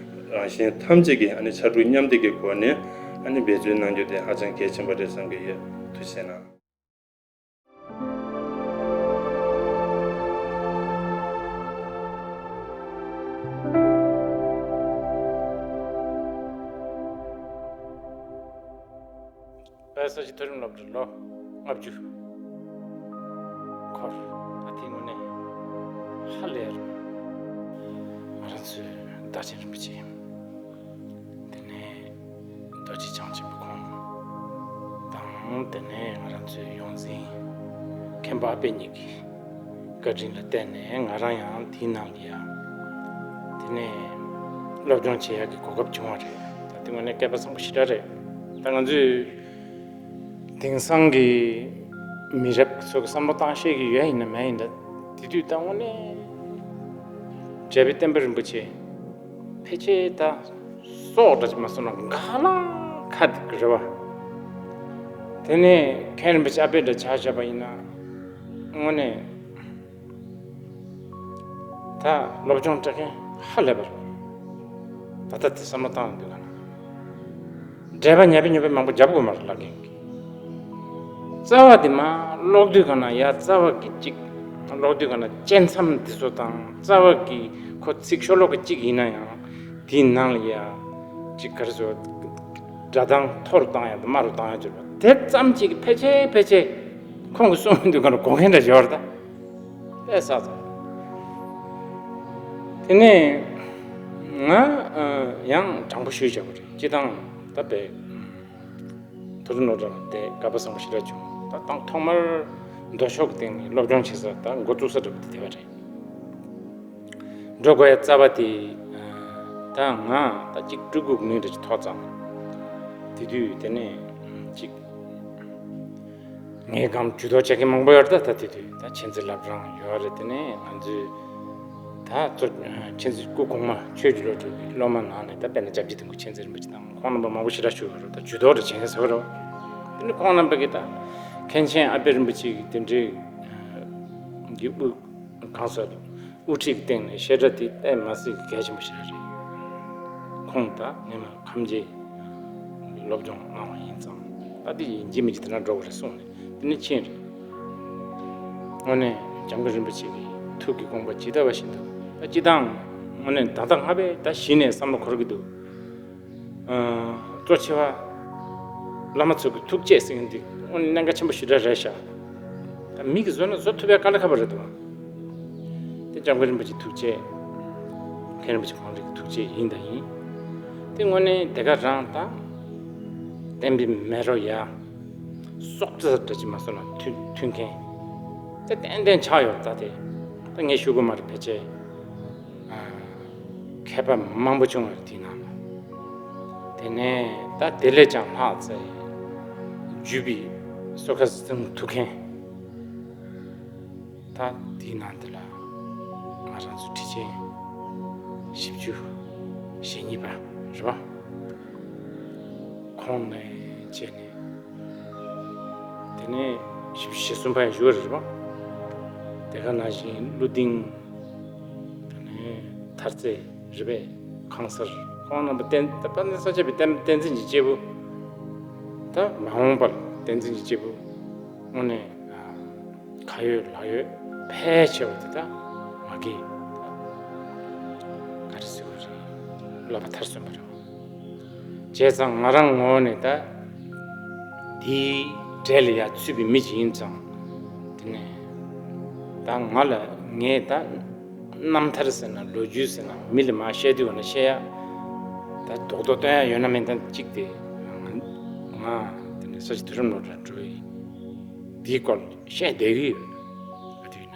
རང་གཞན་ཐམས་ཅད་ཀྱིས་ཕྱར་གྲུ་མཉམ་འདེགས་ཀྱི་སྒོ་ནས་འབད་བརྩོན་གནང་རྒྱུ་དེ་ཧ་ཅང་གལ་ཆེན་པོ་རེད་བསམ་གྱི་ཡོད། ཐུགས་རྗེ་གནང་། དཔལ་ས་སྐྱའི་མཐོ་རིམ་སློབ་གྲྭ་ལོ་ལྔ་བཅུ་འཁོར། ད་དེ་དངོས་གནས་ཧ་ལས་རུང་ང་རང་ཚོའི་བདག་ཆེན་རིན་པོ་ཆེ། དེ་ནས་རྡོ་རྗེ་འཆང་ཆེན་པོ་ཁོང་དང་། དེ་ནས་ང་རང་ཚོའི་ཡོངས་འཛིན་མཁན་པོ་ཨ་པད་གཉིས་ཀྱི་བཀའ་དྲིན་ལ་བརྟེན་ནས་ང་རང་ཡང་དེའི་ནང་ལ་ཡ། དེ་ནས་སློབ་སྦྱོང་བྱེད་ཡག་གི་གོ་སྐབས་བྱུང་བ་རེད། ད་དེ་དངོས་གནས་སྐལ་པ་བཟང་པོ་ཞེ་དྲག་རེད། ད་ང་ཚོས་དེང་སང་གི་མི་རབས་ཚོ་གི་བསམ་བློ་བཏང་ཤེས་ཀྱི་ཡོད་ཡིན་ན་མེད་ཡིན་ན། དེ་དུས་ད་དངོས་གནས་འཇམ་དཔལ་བསྟན་པ་རིན་པོ་ཆེ་ཕལ་ཆེར་ད་སྲོག་འདྲ་ཅིག་མ་སོང་ན་འགག་ལ་ཁ་གཏད་ཀྱི་རེད་བ། དེ་ནས་མཁན་རིན་པོ་ཆེ་ཨ་པད་འདྲ་ཆ་བཞག་པ་ཡིན་ན་དངོས་གནས། ད་སློབ་སྦྱོང་སྤྲད་མཁན་ཧ་ལས་པ་རེད། ད་ལྟ་དེ་བསམ་བློ་བཏང་ཡོང་དུས་ག་ན། འགྲེལ་པ་ཉན་པའི་ཉན་པའི་མང་པོ་རྒྱབ་དགོས་མ་རེད་ལབ་མཁན་གྱི། རྩ་བ་དེ་མ་ཀློག་དུས་ག་ན་ཡ། རྩ་བ་གི་གཅིག་ཀློག་དུས་ག་ན་བཅད་མཚམས་འདི་ཚོ་དང་། རྩ་བ་གི་ཁོ་ཚིག་ཤོ་ལོ་ཀ་གཅིག་ཡིན་ན་ཡང་དེའི་ནང་ལ་ཡ་གཅིག་ག་རེ་ཟེར། སྒྲ་གདངས་མཐོ་རུ་བཏང་ཡ་དང་དམའ་རུ་བཏང་ཡ་གྱུར་པ་དེ་ཙམ་གཅིག་གི་ཕལ་ཆེར་ཕལ་ཆེར་ཁོང་གིས་གསུང་དུས་ག་ན་གོ་མཁན་འདྲ་ཡོད་རེད་ད། ཨེ་ས་ཚ། དེ་ནས་ང་ཡང་དྲང་པོ་ཞུས་བྱ་བ་རེད། སྤྱི་བཏང་ད་དཔེ་མཐོ་རིམ་སློབ་གྲྭ་ལ་བསྡད་སྐལ་པ་བཟང་པོ་ཞེ་དྲག་བྱུང་། ད་དང་ཐོག་མར་མདོ་ཕྱོགས་ཀྱི་སྟེང་ནས་སློབ་སྦྱོང་བྱེད་ས་ད་འགོ་བཙུགས་ས་འདྲ་པོ་དེ་དེ་བ་རེད། འགྲོ་དགོས་ཡ་རྩ་བ་དེ། ད་ང་ད་གཅིག་སྤྲུལ་སྐུ་གི་མིང་འདྲ་ཅིག་ཐོགས་ཙང་། དེ་དུས་དེ་ནས་གཅིག་ངའི་སྒང་ཇུས་གཏོགས་བྱེད་མཁན་མང་པོ་ཡོད་རེད། ད་ད་དེ་དུས་ད་མཁྱེན་བརྩེ་བླ་བྲང་ཡོད་རེད། དེ་ནས་ང་ཚོའི་ད་གཙོ་མཁྱེན་བརྩེ་སྐུ་གོང་མ་ཆོས་ཀྱི་བློ་གྲོས་ཀྱི་སློབ་མ་ནང་ནས་ད་དཔེར་ན་སྐྱབས་རྗེ་དིལ་མགོ་མཁྱེན་བརྩེ་རིན་པོ་ཆེ་དང་ཁོང་རྣམ་པ་མང་པོ་ཞེ་དྲག་བཞུགས་ཡོད་རེད། ད་ཇུས་གཏོགས་རེ་བྱེད་མཁན་ཟེར་བ་རེད། དེ་ནས་ཁོང་རྣམ་པ་གིས་ད་མཁན་ཆེན་ཨ་པད་རིན་པོ་ཆེ་གི་དེ་འདྲའི་གི་དབུ་གང་ཟེར། དབུ་ཁྲིད་ཀྱི་སྟེང་ནས་བཤད་གྲྭ་དེ་དཔེ་མ་སྲིད་གལ་ཆེན་པོ་ཞིག་རེད། ཁོང་ད་སྔོན་མ་ཁམས་རྒྱལ་སློབ་སྦྱོང་གནང་བ་ཡིན་ཙང་། ད་དེ་ཡིན་གཅིག་མིན་གཅིག་དེ་འདྲ་འགྲོ་དགོས་རེད་གསུངས་ནས་དེ་ནས་ཕྱིན་རེད། དངོས་གནས་འཇམ་མགོན་རིན་པོ་ཆེ་གི་ཐུགས་ཀྱི་དགོངས་པ་ཇི་ལྟ་བ་བཞིན་དུ། ད་སྤྱི་བཏང་དངོས་གནས་ད་ལྟ་སྔ་བས་ད་གཞི་ནས་བསམ་བློ་འཁོར་གྱི་འདུག་གཙོ་ཆེ་བ་ བླ་མ་ཚོ་གི་ཐུགས་བསྐྱེད་ཟེར་མཁན་འདི་དངོས་གནས་གནད་འགག་ཆེན་པོ་ཞེ་དྲག་རེད་ཤག་ད་མི་གིས་བཟོས་ན་བཟོ་ཐུབ་ཡ་དཀའ་ལས་ཁག་པོ་རེད་འདུག་དེ་སྐྱབས་མགོན་རིན་པོ་ཆེ་ཐུགས་རྗེ། མཁན་རིན་པོ་ཆེ་གོང་རིམ་གྱི་ཐུགས་རྗེ་ཡིན་དང་ཡིན། དེ་དངོས་གནས་དེ་ག་རང་དང་། བསྟན་པའི་མེ་རོ་ཡ། སྲོག་རྩ་འདྲ་ཅིག་མ་སོང་ན་མཐུན་མཐུན་མཁན། དེ་ཏན་ཏན་ཆགས་ཡོད་ད་དེ། ད་ངས་ཞུ་དགོས་མ་རེད་ཕལ་ཆེར། མཁས་པ་མང་པོ་བྱུང་བ་རེད་དེའི་ནང་ལ། དེ་ནས་ད་དེ་ལས་ཀྱང་ལྷག་ཙམ། བརྒྱུད་པའི་སོ་ཁ་སྲིད་ཐུགས་མཁན། ད་དེའི་ནང་དེ་ལ་ང་རང་ཚོ་ཁྲི་ཆེན་བཞི་བཅུ་ཞེ་གཉིས་པ་རེད་པ། ཁོང་ནས་བྱས་ནས། དེ་ནས་བཞི་བཅུ་ཞེ་གསུམ་པ་ཡང་བཞུགས་པ་རེད་པ། དེ་ག་ནང་བཞིན་ཀླུ་ལྡིང་། དེ་ནས་མཐར་རྩེ་རེད་པས། ཁང་གསར། ཁོང་རྣམ་པ་བསྟན་ད་དཔལ་ལྡན་ས་སྐྱ་པའི་བསྟན་བསྟན་འཛིན་གྱི་སྐྱེས་བུ། ད་མ་འོངས་པར་བསྟན་འཛིན་གྱི་སྐྱེས་བུ། དངོས་གནས། ཁ་ཡོད་ལག་ཡོད་ཕལ་ཆེ་བ་དེ་དག་ང་གིས་ག་རེ་ཟེར་དགོས་རེད། བསླབ་པ་མཐར་སོན་པ་རེད། བྱས་ཙང་ང་རང་ངོས་ནས་ད་དེའི་གྲལ་ལ་ཡར་ཚུད་པའི་མི་ཅིག་ཡིན་ཙང་། དེ་ནས་ད་ང་ལ་ངས་ད་རྣམ་ཐར་ཟེར་ན་ལོ་རྒྱུས་ཟེར་ན་མི་ལ་མར་བཤད་དུས་བ་ན་བཤད་ཡ། ད་རྡོག་རྡོག་སྟོན་ཡ་ཡོད་ན་མེད་ན་གཅིག་དེ། ང་ང་དེ་ནས་ས་ཆ་དུས་རབས་ནོར་ལ་འགྲོ་ཡི། དེའི་སྐོར་བཤད་བསྡད་ཀྱི་ཡོད། ཨ་དུས་ན།